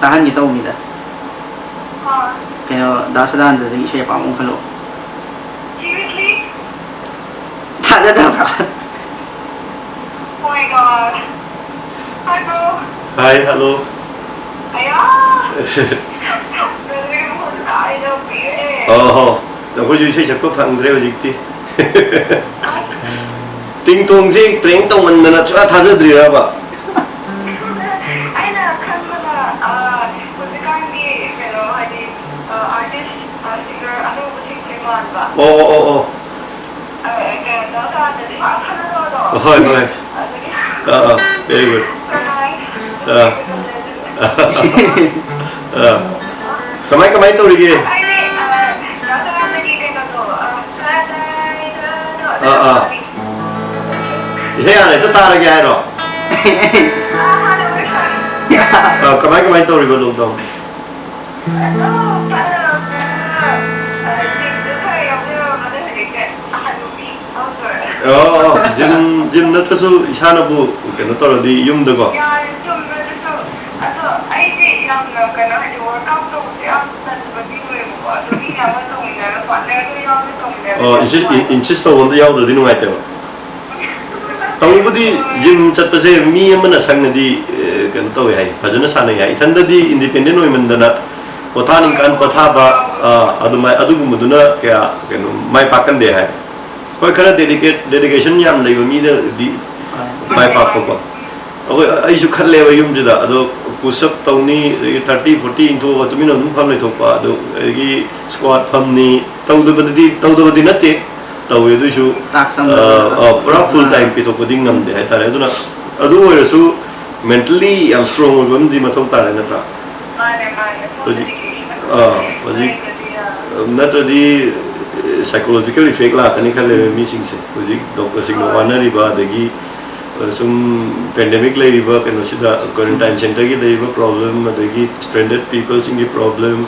ꯇꯥꯍꯟꯒꯦ ꯇꯧꯕꯅꯤꯗ꯫ ꯀꯩꯅꯣ, ꯗꯥ ꯁꯗꯥꯅꯟꯗꯗꯒꯤ ꯏꯁꯩ ꯑꯄꯥꯝꯕ ꯑꯃ ꯈꯜꯂꯛꯑꯣ꯫ Seriously? ꯊꯥꯖꯗꯕ꯭ꯔꯥ? Oh my God. Hi, bro. Hi, hello꯫ ꯑꯌꯥ! ꯕ꯭ꯔꯗꯔꯒꯤ ꯃꯈꯣꯟꯁꯦ ꯇꯥꯈꯤꯗꯕ ꯀꯨꯏꯔꯦ꯫ ꯑꯣꯍꯣ꯫ ꯑꯩꯈꯣꯏꯁꯨ ꯏꯁꯩ ꯁꯛꯄ ꯐꯪꯗ꯭ꯔꯦ ꯍꯧꯖꯤꯛꯇꯤ꯫ ꯑꯁ꯫ ꯇꯤꯡꯇꯣꯡꯁꯤ prank ꯇꯧꯃꯟꯗꯅ ꯁꯨꯡꯊꯥ ꯊꯥꯖꯗ꯭ꯔꯤꯔꯕ? ꯑꯩꯅ ꯈꯟꯕꯗ, ꯑ, ꯍꯧꯖꯤꯛꯀꯥꯟꯒꯤ ꯀꯩꯅꯣ, ꯍꯥꯏꯗꯤ, ꯑ, artist, ꯑ, singer ꯑꯅꯧꯕꯁꯤꯡꯁꯦ ꯃꯥꯟꯕ꯫ ꯑꯣ, ꯑꯣ, ꯑꯣ, ꯑꯣ꯫ ꯑ, ꯀꯩꯅꯣ, ꯗꯥ ꯁꯗꯥꯅꯟꯗꯗꯤ ꯄꯥꯛ ꯊꯥꯖꯗꯕꯗꯣ꯫ ꯍꯣꯏ, ꯍꯣꯏ꯫ ꯑꯗꯨꯒꯤ ꯑꯥ, ꯑꯥ, very good꯫ ꯀꯅꯥꯏ? ꯑꯥ꯫ ꯑꯥ꯫ ꯀꯃꯥꯏ, ꯀꯃꯥꯏ ꯇꯧꯔꯤꯒꯦ? ꯍꯥꯏꯗꯤ, ꯑ, ꯗꯥ ꯁꯗꯥꯅꯟꯗꯒꯤ ꯀꯩꯅꯣꯗꯣ, ꯑ, ꯀꯗꯥꯏꯗꯅꯣ ꯑꯗꯨ ꯑꯥ, ꯑꯥ꯫ ꯌꯥꯝ ꯏꯁꯩ ꯍꯥꯟꯅ ꯍꯦꯛꯇ ꯇꯥꯔꯒꯦ ꯍꯥꯏꯔꯣ? ꯑꯥ, ꯍꯥꯟꯅ ꯑꯣꯏꯔꯁꯨ ꯌꯥꯏ꯫ ꯑꯥ, ꯀꯃꯥꯏ, ꯀꯃꯥꯏ ꯇꯧꯔꯤꯕ lockdown? ꯑꯗꯨꯝ ꯐꯖꯅ, ꯑ, ꯖꯤꯝꯁꯨ ꯈꯔ ꯌꯥꯎꯖꯔꯝꯕꯅꯦ ꯍꯧꯖꯤꯛꯁꯦ꯫ ꯍꯅꯨꯕꯤ ꯑꯣꯟꯗꯣꯔꯦ꯫ ꯑꯣ, ꯖꯤꯝ ꯖꯤꯝ ꯅꯠꯇ꯭ꯔꯁꯨ ꯏꯁꯥꯅꯕꯨ ꯀꯩꯅꯣ ꯇꯧꯔꯗꯤ ꯌꯨꯝꯗꯀꯣ? ꯌꯥꯔꯦ, ꯆꯨꯝꯃꯦ ꯑꯗꯨꯁꯨ꯫ ꯑꯗꯣ ꯑꯩꯗꯤ ꯌꯥꯝꯅ ꯀꯩꯅꯣ ꯍꯥꯏꯗꯤ ꯋꯥꯔꯛ ꯑꯥꯎꯠ ꯇꯧꯕꯁꯦ ꯌꯥꯝ ꯇꯟꯕꯗꯤ ꯑꯣꯏꯌꯦꯕꯀꯣ꯫ ꯑꯗꯨ ꯃꯤ ꯑꯃ ꯇꯧꯃꯤꯟꯅꯔꯒ ꯄꯥꯔꯠꯅꯔꯗꯣ ꯌꯥꯎꯔꯒ ꯇꯧꯃꯤꯟꯅꯔꯒ ꯑꯣ, ꯌꯥꯝ ꯏꯟꯁꯤꯁ ꯅꯨꯡꯉꯥꯏꯕ꯫ ꯏꯟꯁꯤꯁ ꯇꯧꯕ ꯑꯝꯗ ꯌꯥꯎꯗ꯭ꯔꯗꯤ ꯅꯨꯡꯉꯥꯏꯇꯦꯕ꯫ ꯇꯧꯕꯗꯤ ꯖꯤꯝ ꯆꯠꯄꯁꯦ ꯃꯤ ꯑꯃꯅ ꯁꯪꯉꯗꯤ ꯑꯦ, ꯀꯩꯅꯣ ꯇꯧꯋꯦ ꯍꯥꯏ, ꯐꯖꯅ ꯁꯥꯟꯅꯩ ꯍꯥꯏ꯫ ꯏꯊꯟꯗꯗꯤ ꯏꯟꯗꯤꯄꯦꯟꯗꯦꯟ ꯑꯣꯏꯃꯟꯗꯅ ꯄꯣꯊꯥꯅꯤꯡꯀꯥꯟ ꯄꯣꯊꯥꯕ, ꯑꯥ, ꯑꯗꯨꯃꯥꯏ ꯑꯗꯨꯒꯨꯝꯕꯗꯨꯅ ꯀꯌꯥ ꯀꯩꯅꯣ ꯃꯥꯏ ꯄꯥꯛꯀꯟꯗꯦ ꯍꯥꯏ꯫ ꯍꯣꯏ, ꯈꯔ ꯗꯦꯗꯤꯀꯦꯠ ꯗꯦꯗꯤꯀꯦꯁꯟ ꯌꯥꯝ ꯂꯩꯕ ꯃꯤꯗꯗꯤ ꯃꯥꯏ ꯄꯥꯛꯄꯀꯣ꯫ ꯑꯩꯈꯣꯏ ꯑꯩꯁꯨ ꯈꯜꯂꯦꯕ ꯌꯨꯝꯁꯤꯗ, ꯑꯗꯣ ꯄꯨꯁ ꯑꯞ ꯇꯧꯅꯤ, ꯑꯗꯒꯤ ꯊꯥꯔꯇꯤ ꯐꯣꯔꯇꯤ ꯏꯟꯊꯣꯛꯑꯒ ꯇꯨꯃꯤꯟꯅ ꯑꯗꯨꯝ ꯐꯝ ꯂꯩꯊꯣꯛꯄ, ꯑꯗꯨ ꯑꯗꯒꯤ ꯁ꯭ꯀ꯭ꯋꯥꯠ ꯐꯝꯅꯤ, ꯇꯧꯗꯕꯗꯗꯤ ꯇꯧꯗꯕꯗꯤ ꯅꯠꯇꯦ, ꯇꯧꯋꯦ꯫ ꯑꯗꯨꯏꯁꯨ ꯇꯥꯛꯁ ꯑꯃꯗ ꯑ, ꯑ, ꯄꯨꯔꯥ ꯐꯨꯜ ꯇꯥꯏꯝ ꯄꯤꯊꯣꯛꯄꯗꯤ ꯉꯝꯗꯦ ꯍꯥꯏꯇꯥꯔꯦ꯫ ꯑꯗꯨꯅ ꯑꯗꯨ ꯑꯣꯏꯔꯁꯨ ꯃꯦꯟꯇꯦꯜꯂꯤ ꯌꯥꯝ ꯏꯁꯇ꯭ꯔꯣꯡ ꯑꯣꯏꯕ ꯑꯃꯗꯤ ꯃꯊꯧ ꯇꯥꯔꯦ, ꯅꯠꯇ꯭ꯔꯥ? ꯃꯥꯅꯦ, ꯃꯥꯅꯦ꯫ ꯍꯧꯖꯤꯛ ꯄꯣꯖꯤꯇꯤꯚ ꯑꯥ, ꯍꯧꯖꯤꯛ ꯅꯠꯇ꯭ꯔꯗꯤ ꯁꯥꯏꯀꯣꯂꯣꯖꯤꯀꯦꯜ ꯏꯐꯦꯛ ꯂꯥꯛꯀꯅꯤ ꯈꯜꯂꯦꯕ ꯃꯤꯁꯤꯡꯁꯦ꯫ ꯍꯧꯖꯤꯛ ꯗꯣꯛꯇꯔꯁꯤꯡꯅ ꯋꯥꯅꯔꯤꯕ, ꯑꯗꯒꯤ ꯑ, ꯁꯨꯝ ꯄꯦꯟꯗꯦꯃꯤꯛ ꯂꯩꯔꯤꯕ ꯀꯩꯅꯣꯁꯤꯗ, ꯀ꯭ꯋꯥꯔꯦꯟꯇꯥꯏꯟ ꯁꯦꯟꯇꯔꯒꯤ ꯂꯩꯔꯤꯕ ꯄ꯭ꯔꯣꯕ꯭ꯂꯦꯝ, ꯑꯗꯒꯤ ꯁ꯭ꯇ꯭ꯔꯦꯟꯗꯦꯠ ꯄꯤꯄꯜꯁꯤꯡꯒꯤ ꯄ꯭ꯔꯣꯕ꯭ꯂꯦꯝ,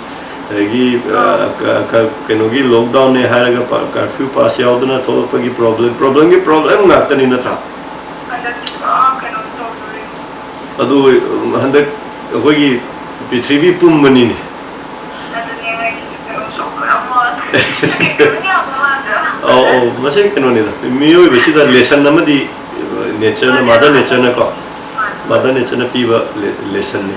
ꯑꯗꯒꯤ ꯑ, ꯀ- ꯀ- ꯀꯩꯅꯣꯒꯤ ꯂꯣꯛꯗꯥꯎꯟꯅꯦ ꯍꯥꯏꯔꯒ ꯀꯔꯐ꯭ꯌꯨ ꯄꯥꯁ ꯌꯥꯎꯗꯅ ꯊꯣꯛꯂꯛꯄꯒꯤ ꯄ꯭ꯔꯣꯕ꯭ꯂꯦꯝ, ꯄ꯭ꯔꯣꯕ꯭ꯂꯦꯝꯒꯤ ꯄ꯭ꯔꯣꯕ꯭ꯂꯦꯝ ꯉꯥꯛꯇꯅꯤ, ꯅꯠꯇ꯭ꯔꯥ? ꯍꯟꯗꯛꯇꯤ ꯄꯨꯔꯥ ꯀꯩꯅꯣ ꯇꯧꯗꯣꯔꯦ꯫ ꯑꯗꯨ ꯍꯟꯗꯛ ꯑꯩꯈꯣꯏꯒꯤ ꯄ꯭ꯔꯤꯊꯤꯕꯤ ꯄꯨꯝꯕꯅꯤꯅꯦ꯫ ꯑꯗꯨꯅꯦ ꯍꯥꯏꯁꯦ, ꯀꯩꯅꯣ ꯇꯧꯕ ꯌꯥꯝ ꯃꯥꯜꯂꯦ꯫ ꯀꯩꯅꯣ ꯌꯥꯝ ꯃꯥꯜꯂꯦ꯫ ꯑꯧ, ꯑꯧ, ꯃꯁꯤ ꯀꯩꯅꯣꯅꯤꯗ, ꯃꯤꯑꯣꯏꯕꯁꯤꯗ ꯂꯦꯁꯟ ꯑꯃꯗꯤ ꯅꯦꯆꯔꯅ, ꯃꯥꯗꯔ ꯅꯦꯆꯔꯅꯀꯣ, ꯃꯥꯗꯔ ꯅꯦꯆꯔꯅ ꯄꯤꯕ ꯂꯦ- ꯂꯦꯁꯟꯅꯤ꯫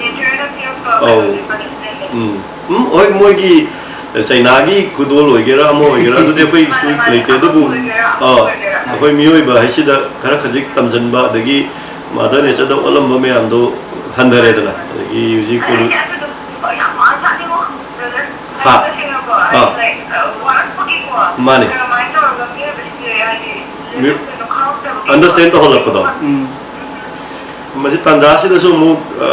ꯅꯦꯆꯔꯅ ꯄꯤꯔꯛꯄ ꯑꯧ꯫ ꯀꯩꯅꯣꯅꯦ, ꯄꯅꯤꯁꯃꯦꯟꯅꯦ꯫ ꯎꯝ, ꯎꯝ, ꯍꯣꯏ, ꯃꯣꯏꯒꯤ ꯆꯩꯅꯥꯒꯤ ꯈꯨꯗꯣꯜ ꯑꯣꯏꯒꯦꯔꯥ ꯑꯃ ꯑꯣꯏꯒꯦꯔꯥ, ꯑꯗꯨꯗꯤ ꯑꯩꯈꯣꯏꯁꯨ ꯃꯥꯅꯦ, ꯃꯥꯅꯦ, ꯂꯩꯇꯦ꯫ ꯑꯗꯨꯕꯨ ꯑꯃ ꯑꯣꯏꯒꯦꯔꯥ, ꯑꯃ ꯑꯥ, ꯑꯣꯏꯒꯦꯔꯥ꯫ ꯑꯩꯈꯣꯏ ꯃꯤꯑꯣꯏꯕ ꯍꯥꯏꯁꯤꯗ ꯈꯔ ꯈꯖꯤꯛ ꯇꯝꯁꯤꯟꯕ, ꯑꯗꯒꯤ ꯃꯥꯗꯔ ꯅꯦꯆꯔꯗ ꯑꯣꯠꯂꯝꯕ ꯃꯌꯥꯝꯗꯣ ꯍꯟꯊꯔꯦꯗꯅ꯫ ꯑꯗꯒꯤ ꯍꯧꯖꯤꯛ ꯄꯣꯂꯨ- ꯑꯩꯗꯤ ꯑꯗꯨꯗꯣ ꯌꯥꯝ ꯋꯥꯅ ꯆꯥꯅꯤꯡꯉꯣ, ꯕ꯭ꯔꯗꯔ꯫ ꯍꯥ? ꯍꯥꯏꯗꯤ ꯇꯁꯦꯡꯅꯀꯣ, ꯑꯥ꯫ ꯂꯥꯏꯛ, ꯑ, ꯋꯥꯔꯛꯄꯒꯤꯀꯣ, ꯃꯥꯅꯦ꯫ ꯀꯔꯝꯍꯥꯏꯅ ꯇꯧꯔꯒ ꯃꯤꯑꯣꯏꯕꯁꯤꯡꯁꯦ ꯍꯥꯏꯗꯤ ꯃꯤ- ꯀꯩꯅꯣ ꯈꯪꯉꯛꯇꯕꯒꯤ ꯑꯟꯗꯔꯁ꯭ꯇꯦꯟ ꯇꯧꯍꯜꯂꯛꯄꯗꯣ꯫ ꯎꯝ꯫ ꯃꯁꯤ ꯇꯥꯟꯖꯥꯁꯤꯗꯁꯨ ꯑꯃꯨꯛ, ꯑ,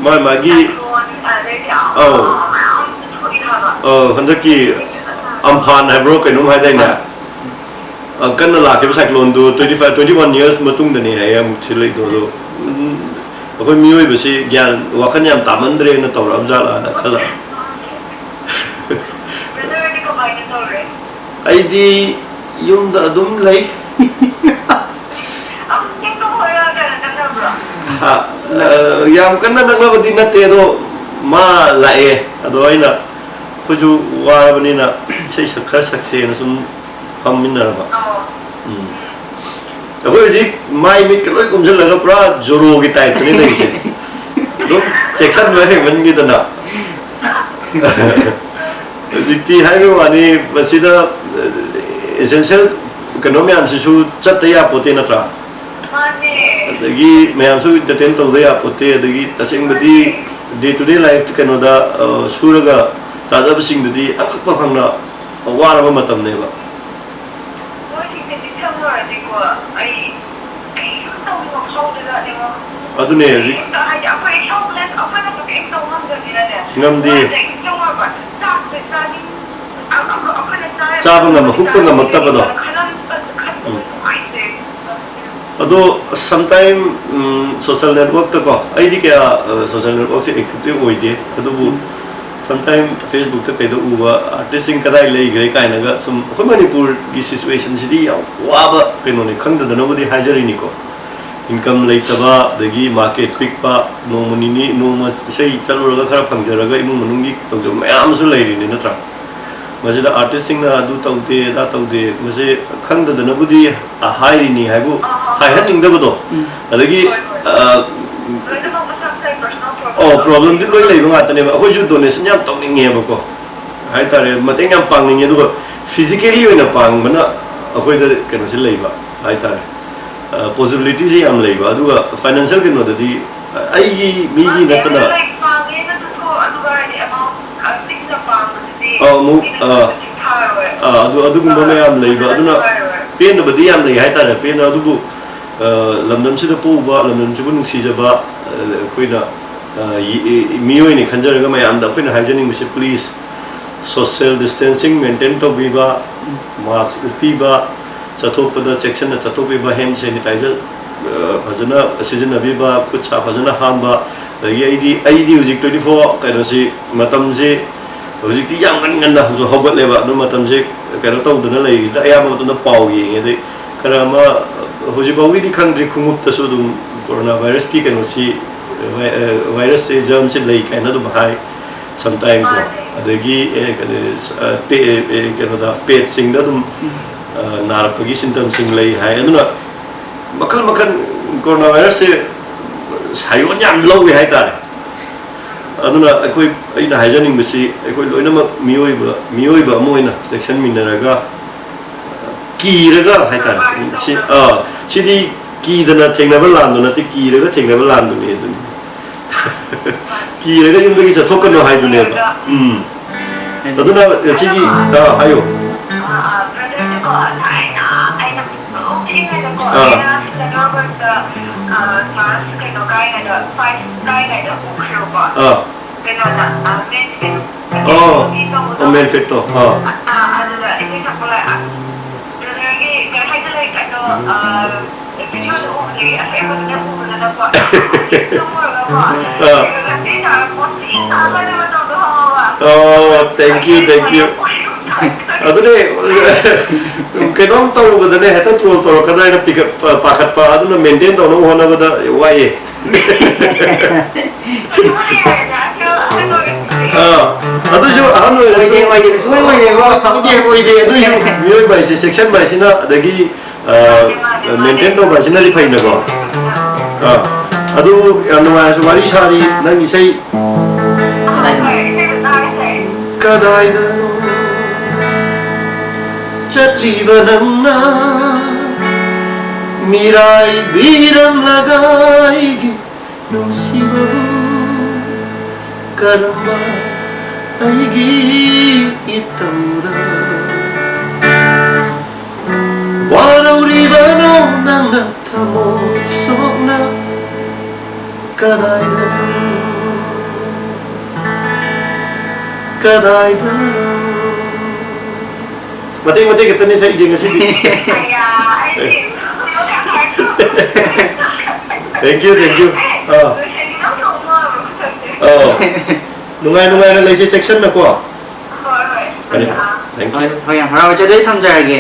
ꯃꯥ ꯃꯥꯒꯤ ꯁꯥꯏꯀ꯭ꯂꯣꯟ, ꯑꯗꯩꯗꯤ ꯑꯃ ꯑꯧ꯫ ꯑꯃ ꯃꯌꯥꯝ ꯊꯣꯛꯏ ꯍꯥꯏꯕ꯫ ꯑ, ꯍꯟꯗꯛꯀꯤ ꯑꯝꯐꯥꯟ ꯍꯥꯏꯕ꯭ꯔꯣ ꯀꯩꯅꯣꯝ ꯍꯥꯏꯗꯥꯏꯅꯦ? ꯑ, ꯀꯟꯅ ꯂꯥꯛꯈꯤꯕ ꯁꯥꯏꯀ꯭ꯂꯣꯟꯗꯨ twenty five, twenty one years ꯃꯇꯨꯡꯗꯅꯤ ꯍꯥꯏꯌꯦ ꯑꯃꯨꯛ ꯊꯤꯂꯛꯏꯗꯣ꯫ ꯑꯗꯣ, ꯎꯝ, ꯑꯩꯈꯣꯏ ꯃꯤꯑꯣꯏꯕꯁꯤ ꯒ꯭ꯌꯥꯟ, ꯋꯥꯈꯜ ꯌꯥꯝ ꯇꯥꯃꯟꯗ꯭ꯔꯦꯅ ꯇꯧꯔꯛꯑꯕ ꯖꯥꯠꯂꯥꯅ ꯈꯜꯂꯛꯑꯦ꯫ ꯕ꯭ꯔꯗꯔꯗꯤ ꯀꯃꯥꯏꯅ ꯇꯧꯔꯦ? ꯑꯩꯗꯤ ꯌꯨꯝꯗ ꯑꯗꯨꯝ ꯂꯩ꯫ ꯑꯗꯨꯝ ꯆꯤꯡꯗꯣ ꯍꯣꯏꯔꯒ ꯀꯩꯅꯣ ꯅꯛꯅꯕ꯭ꯔꯣ? ꯍꯥ, ꯑ, ꯌꯥꯝ ꯀꯟꯅ ꯅꯛꯅꯕꯗꯤ ꯅꯠꯇꯦ, ꯑꯗꯣ ꯃꯥ ꯂꯥꯛꯑꯦ꯫ ꯑꯗꯣ ꯑꯩꯅ ꯑꯩꯈꯣꯏꯁꯨ ꯋꯥꯔꯕꯅꯤꯅ ꯏꯁꯩ ꯁꯛ ꯈꯔ ꯁꯛꯁꯦꯅ ꯁꯨꯝ ꯐꯝꯃꯤꯟꯅꯔꯕ꯫ ꯑꯣ꯫ ꯎꯝ꯫ ꯑꯩꯈꯣꯏ ꯍꯧꯖꯤꯛ ꯃꯥꯏ ꯃꯤꯠꯀ ꯂꯣꯏ ꯀꯨꯝꯁꯤꯜꯂꯒ ꯄꯨꯔꯥ ꯖꯣꯔꯣꯒꯤ ꯇꯥꯏꯞꯇꯅꯤ ꯂꯩꯔꯤꯁꯦ꯫ ꯑꯗꯨꯝ ꯆꯦꯛꯁꯤꯟꯕ ꯍꯦꯟꯃꯟꯈꯤꯗꯅ꯫ ꯍꯧꯖꯤꯛꯇꯤ ꯍꯥꯏꯕ ꯋꯥꯅꯤ, ꯃꯁꯤꯗ essential ꯀꯩꯅꯣ ꯃꯌꯥꯝꯁꯤꯁꯨ ꯆꯠꯇ ꯌꯥꯄꯣꯠꯇꯦ ꯅꯠꯇ꯭ꯔꯥ? ꯃꯥꯅꯦ꯫ ꯑꯗꯒꯤ ꯃꯌꯥꯝꯁꯨ entertain ꯇꯧꯗ ꯌꯥꯄꯣꯠꯇꯦ꯫ ꯑꯗꯒꯤ ꯇꯁꯦꯡꯕꯗꯤ day to day life ꯀꯩꯅꯣꯗ, ꯑ, ꯁꯨꯔꯒ ꯆꯥꯖꯕꯁꯤꯡꯗꯨꯗꯤ ꯑꯉꯛꯄ ꯐꯪꯅ ꯋꯥꯔꯕ ꯃꯇꯝꯅꯦꯕ꯫ ꯃꯣꯏꯁꯤꯡꯁꯦ ꯅꯤꯡꯁꯤꯡꯉꯨꯔꯗꯤꯀꯣ, ꯑꯩ ꯀꯩꯁꯨ ꯇꯧꯅꯤꯡꯕ ꯐꯥꯎꯗꯖꯥꯠꯅꯦꯕ꯫ ꯑꯗꯨꯅꯦ ꯍꯧꯖꯤꯛ ꯀꯩꯝꯇ ꯍꯥꯏꯗꯤ ꯑꯩꯈꯣꯏ helpless, ꯑꯩꯈꯣꯏꯅꯁꯨ ꯀꯩꯝ ꯇꯧ ꯉꯝꯗꯕꯅꯤꯅꯅꯦ꯫ ꯉꯝꯗꯦ꯫ ꯃꯣꯏꯅ ꯍꯦꯛ ꯅꯤꯡꯁꯤꯡꯉꯨꯔꯕ, ꯆꯥꯛꯁꯦ ꯆꯥꯅꯤꯡ-, ꯑ-, ꯑ-, ꯑꯩꯈꯣꯏꯅ ꯆꯥꯔ ꯆꯥꯕ ꯉꯝꯕ, ꯍꯨꯞꯄ ꯉꯝꯃꯛꯇꯕꯗꯣ꯫ ꯈꯜꯂꯝ-, ꯈꯟꯕꯗꯣ ꯎꯝ꯫ ꯅꯨꯡꯉꯥꯏꯇꯦ꯫ ꯑꯗꯣ sometime, ꯎꯝ, social networkꯇꯀꯣ, ꯑꯩꯗꯤ ꯀꯌꯥ, ꯑ, social networkꯁꯦ activeꯇꯤ ꯑꯣꯏꯗꯦ, ꯑꯗꯨꯕꯨ sometime Facebookꯇ ꯀꯩꯗ ꯎꯕ artistꯁꯤꯡ ꯀꯗꯥꯏ ꯂꯩꯈ꯭ꯔꯦ ꯀꯥꯏꯅꯒ ꯁꯨꯝ, ꯑꯩꯈꯣꯏ ꯃꯅꯤꯄꯨꯔꯒꯤ situationꯁꯤꯗꯤ ꯌꯥꯝ ꯋꯥꯕ ꯀꯩꯅꯣꯅꯤ, ꯈꯪꯗꯗꯅꯕꯨꯗꯤ ꯍꯥꯏꯖꯔꯤꯅꯤꯀꯣ꯫ Income ꯂꯩꯇꯕ, ꯑꯗꯒꯤ market ꯄꯤꯛꯄ, ꯅꯣꯡꯃ ꯅꯤꯅꯤ, ꯅꯣꯡꯃ ꯏꯁꯩ ꯆꯠꯂꯨꯔꯒ ꯈꯔ ꯐꯪꯖꯔꯒ ꯏꯃꯨꯡ ꯃꯅꯨꯡꯒꯤ ꯇꯧꯖꯕ ꯃꯌꯥꯝ ꯑꯃꯁꯨ ꯂꯩꯔꯤꯅꯤ ꯅꯠꯇ꯭ꯔꯥ? ꯃꯁꯤꯗ artistꯁꯤꯡꯅ ꯑꯗꯨ ꯇꯧꯗꯦ, ꯑꯗꯥ ꯇꯧꯗꯦ, ꯃꯁꯤ ꯈꯪꯗꯗꯅꯕꯨꯗꯤ ꯍꯥꯏꯔꯤꯅꯤ ꯍꯥꯏꯕꯨ ꯍꯥꯏꯍꯟꯅꯤꯡꯗꯕꯗꯣ꯫ ꯎꯝ꯫ ꯑꯗꯒꯤ, ꯍꯣꯏ, ꯍꯣꯏ꯫ ꯑ, ꯂꯣꯏꯅꯃꯛ ꯃꯁꯥ ꯃꯁꯥꯒꯤ personal ꯑꯣ, problem problemꯗꯤ ꯂꯣꯏ ꯂꯩꯕ ꯉꯥꯛꯇꯅꯦꯕ꯫ ꯑꯩꯈꯣꯏꯁꯨ donation ꯌꯥꯝ ꯇꯧꯅꯤꯡꯉꯦꯕꯀꯣ, ꯍꯥꯏꯇꯥꯔꯦ, ꯃꯇꯦꯡ ꯌꯥꯝ ꯄꯥꯡꯅꯤꯡꯉꯦ, ꯑꯗꯨꯒ physically ꯑꯣꯏꯅ ꯄꯥꯡꯕꯅ ꯑꯩꯈꯣꯏꯗ ꯀꯩꯅꯣꯁꯦ ꯂꯩꯕ ꯍꯥꯏꯇꯥꯔꯦ, ꯑ, possibilityꯁꯦ ꯌꯥꯝ ꯂꯩꯕ, ꯑꯗꯨꯒ financial ꯀꯩꯅꯣꯗꯗꯤ ꯑꯩꯒꯤ ꯃꯤꯒꯤ ꯅꯠꯇꯅ ꯂꯥꯏꯔꯤꯛ ꯄꯥꯒꯦꯅ ꯆꯠꯊꯣꯛ, ꯑꯗꯨꯒ ꯍꯥꯏꯗꯤ amount, ꯑ, ꯄꯤꯛꯅ ꯄꯥꯡꯕꯗꯨꯗꯤ ꯑꯥ, ꯑꯃꯨꯛ, ꯃꯤꯅ ꯑꯥ꯫ ꯆꯤꯡꯊꯔꯣꯏ꯫ ꯑꯥ, ꯑꯗꯨ, ꯑꯗꯨꯒꯨꯝꯕ ꯃꯌꯥꯝ ꯂꯩꯕ, ꯑꯗꯨꯅ ꯆꯤꯡꯊꯔꯣꯏ꯫ ꯄꯦꯟꯗꯕꯗꯤ ꯌꯥꯝ ꯂꯩ ꯍꯥꯏꯇꯥꯔꯦ꯫ ꯄꯦꯟꯗ-, ꯑꯗꯨꯕꯨ, ꯑ, ꯂꯝꯗꯝꯁꯤꯗ ꯄꯣꯛꯎꯕ, ꯂꯝꯗꯝꯁꯤꯕꯨ ꯅꯨꯡꯁꯤꯖꯕ, ꯑ, ꯑꯩꯈꯣꯏꯅ, ꯑ, ꯌꯦ-, ꯑꯦ, ꯃꯤꯑꯣꯏꯅꯤ ꯈꯟꯖꯔꯒ ꯃꯌꯥꯝꯗ ꯑꯩꯈꯣꯏꯅ ꯍꯥꯏꯖꯅꯤꯡꯕꯁꯦ, please, social distancing maintain ꯇꯧꯕꯤꯕ, mask ꯎꯞꯄꯤꯕ, ꯆꯠꯊꯣꯛꯄꯗ ꯆꯦꯛꯁꯤꯟꯅ ꯆꯠꯊꯣꯛꯄꯤꯕ, hand sanitizer, ꯑ, ꯐꯖꯅ ꯁꯤꯖꯤꯟꯅꯕꯤꯕ, ꯈꯨꯠ ꯁꯥ ꯐꯖꯅ ꯍꯥꯝꯕ, ꯑꯗꯒꯤ ꯑꯩꯗꯤ, ꯑꯩꯗꯤ ꯍꯧꯖꯤꯛ twenty four ꯀꯩꯅꯣꯁꯤ, ꯃꯇꯝꯁꯤ ꯍꯧꯖꯤꯛꯇꯤ ꯌꯥꯝ ꯉꯟ ꯉꯟꯅ ꯍꯧꯖꯤꯛ ꯍꯧꯒꯠꯂꯦꯕ꯫ ꯑꯗꯨ ꯃꯇꯝꯁꯦ ꯀꯩꯅꯣ ꯇꯧꯗꯅ ꯂꯩꯔꯤꯁꯤꯗ ꯑꯌꯥꯝꯕ ꯃꯇꯝꯗ ꯄꯥꯎ ꯌꯦꯡꯉꯦ꯫ ꯑꯗꯩ ꯈꯔ ꯑꯃ ꯍꯧꯖꯤꯛ ꯐꯥꯎꯒꯤꯗꯤ ꯈꯪꯗ꯭ꯔꯤ, ꯈꯣꯡꯎꯞꯇꯁꯨ ꯑꯗꯨꯝ ꯀꯣꯔꯣꯅꯥ ꯚꯥꯏꯔꯁꯀꯤ ꯀꯩꯅꯣꯁꯤ, ꯚꯥꯏ-, ꯚꯥꯏꯔꯁꯁꯦ, ꯖꯔꯝꯁꯦ ꯂꯩ ꯀꯥꯏꯅ ꯑꯗꯨꯝ ꯍꯥꯏ ꯁꯝꯇꯥꯏꯝ ꯀꯣ꯫ ꯑꯗꯒꯤ ꯑꯦ, ꯀꯩꯅꯣ, ꯑ, ꯄꯦ-, ꯑꯦ, ꯀꯩꯅꯣꯗ, ꯄꯦꯠꯁꯤꯡꯗ ꯑꯗꯨꯝ, ꯑ, ꯅꯥꯔꯛꯄꯒꯤ ꯁꯤꯝꯇꯝꯁꯤꯡ ꯂꯩ ꯍꯥꯏ꯫ ꯑꯗꯨꯅ ꯃꯈꯜ ꯃꯈꯜ ꯀꯣꯔꯣꯅꯥ ꯚꯥꯏꯔꯁꯁꯦ ꯁꯥꯏꯑꯣꯟ ꯌꯥꯝ ꯂꯧꯋꯦ ꯍꯥꯏꯇꯥꯔꯦ꯫ ꯑꯗꯨꯅ ꯑꯩꯈꯣꯏ, ꯑꯩꯅ ꯍꯥꯏꯖꯅꯤꯡꯕꯁꯤ, ꯑꯩꯈꯣꯏ ꯂꯣꯏꯅꯃꯛ ꯃꯤꯑꯣꯏꯕ, ꯃꯤꯑꯣꯏꯕ ꯑꯃ ꯑꯣꯏꯅ ꯆꯦꯛꯁꯤꯟꯃꯤꯟꯅꯔꯒ, ꯀꯤꯔꯒ ꯍꯥꯏꯇꯥꯔꯦ꯫ ꯁꯤ, ꯑꯥ, ꯁꯤꯗꯤ ꯀꯤꯗꯅ ꯊꯦꯡꯅꯕ ꯂꯥꯟꯗꯨ ꯅꯠꯇꯦ, ꯀꯤꯔꯒ ꯊꯦꯡꯅꯕ ꯂꯥꯟꯗꯨꯅꯤ ꯑꯗꯨꯅꯤ꯫ ꯀꯤꯔꯒ ꯌꯨꯝꯗꯒꯤ ꯆꯠꯊꯣꯛꯀꯅꯨ ꯍꯥꯏꯗꯨꯅꯦꯕ꯫ ꯎꯝ꯫ ꯑꯗꯨꯅ ꯁꯤꯒꯤ, ꯑꯥ, ꯍꯥꯏꯌꯨ꯫ ꯑꯥ, ꯑꯥ, brotherꯁꯦꯀꯣ, ꯊꯥꯏꯅ ꯑꯩꯅ ꯄꯤꯛꯇ꯭ꯔꯨ ꯄꯤꯛꯏꯉꯩꯗꯀꯣ, ꯑꯥ꯫ ꯑꯩꯅ ꯁꯦꯟꯇ꯭ꯔꯦꯜ ꯕꯁꯇ, ꯑꯥ, class ꯀꯩꯅꯣ ꯀꯥꯏꯉꯩꯗ, five ꯀꯥꯏꯉꯩꯗ ꯎꯈ꯭ꯔꯦꯕꯀꯣ꯫ ꯑꯥ꯫ ꯀꯩꯅꯣꯗ, ꯑꯥ, main stage꯫ ꯑꯣ, ꯅꯨꯄꯤ ꯇꯧꯕꯗꯣ꯫ ꯑꯣ, main fieldꯇꯣ꯫ ꯑꯥ꯫ ꯑꯥ, ꯑꯗꯨꯗ ꯏꯁꯩ ꯁꯛꯄ ꯂꯥꯛꯑꯦ꯫ ꯑꯥ꯫ Brotherꯒꯤ ꯀꯩ ꯍꯥꯏꯗꯣꯏꯅꯣ, ꯀꯩꯅꯣ, ꯑꯥ, videoꯗ ꯎꯕꯗꯒꯤ ꯑꯁꯦꯡꯕꯗꯨꯅ ꯎꯕꯗꯨꯅꯀꯣ, ꯌꯥꯝ ꯎꯔꯒꯀꯣ꯫ ꯑꯥ꯫ ꯑꯗꯨꯒ ꯆꯦ ꯆꯥꯔ ꯄꯣꯠ ꯆꯦ ꯆꯥꯔ ꯃꯇꯧꯗꯣ ꯈꯪꯉꯕ? ꯑꯣ, thank you, thank you꯫ ꯑꯗꯨꯅꯦ, ꯀꯩꯅꯣꯝ ꯇꯧꯔꯨꯕꯗꯅꯦ ꯍꯦꯛꯇ troll ꯇꯧꯔꯛꯀꯗ꯭ꯔꯥ ꯍꯥꯏꯅ ꯄꯤꯈꯠ-, ꯄꯥꯈꯠꯄ, ꯑꯗꯨꯅ maintain ꯇꯧꯅꯕ ꯍꯣꯠꯅꯕꯗ ꯋꯥꯏꯌꯦ꯫ ꯑꯥ, ꯑꯗꯨꯁꯨ ꯑꯍꯟ ꯑꯣꯏꯔꯁꯨ ꯑꯣꯏꯗꯦ, ꯑꯣꯏꯗꯦ, ꯁꯨꯡꯑꯣꯏ ꯑꯣꯏꯗꯦꯀꯣ꯫ ꯑꯣꯏꯗꯦ, ꯑꯣꯏꯗꯦ, ꯑꯗꯨꯏꯁꯨ ꯃꯤꯑꯣꯏꯕ ꯍꯥꯏꯁꯦ ꯆꯦꯛꯁꯤꯟꯕ ꯍꯥꯏꯁꯤꯅ, ꯑꯗꯒꯤ, ꯑꯥ, maintain ꯇꯧꯕ ꯍꯥꯏꯁꯤꯅꯗꯤ ꯐꯩꯅꯀꯣ꯫ ꯑꯥ, ꯑꯗꯨ ꯌꯥꯝ ꯅꯨꯡꯉꯥꯏꯔꯁꯨ ꯋꯥꯔꯤ ꯁꯥꯔꯤ, ꯅꯪ ꯏꯁꯩ ꯀꯗꯥꯏꯗꯅꯣ ꯆꯠꯂꯤꯕ ꯅꯪꯅ ꯃꯤꯔꯥꯏꯕꯤꯔꯝꯂꯒ ꯑꯩꯒꯤ ꯅꯨꯡꯁꯤꯕꯕꯨ ꯀꯔꯝꯕ ꯑꯩꯒꯤ ꯏꯇꯧꯗ ꯋꯥꯔꯧꯔꯤꯕꯅꯣ ꯅꯪꯅ ꯊꯃꯣꯏ ꯁꯣꯛꯅ ꯀꯗꯥꯏꯗꯅꯣ ꯀꯗꯥꯏꯗꯅꯣ ꯃꯇꯦꯛ ꯃꯇꯦꯛ ꯈꯛꯇꯅꯤ ꯁꯛꯏꯁꯦ ꯉꯁꯤꯗꯤ꯫ Thank you, thank you. ꯑꯥ꯫ ꯑꯥ꯫ ꯅꯨꯡꯉꯥꯏ ꯅꯨꯡꯉꯥꯏꯅ ꯂꯩꯁꯦ, ꯆꯦꯛꯁꯤꯟꯅꯀꯣ꯫ ꯐꯔꯦ, thank you꯫ ꯍꯣꯏ, ꯍꯣꯏ, ꯌꯥꯝ ꯍꯔꯥꯎꯋꯦ꯫ ꯆꯦ, ꯑꯗꯨꯗꯤ ꯊꯝꯖꯔꯒꯦ꯫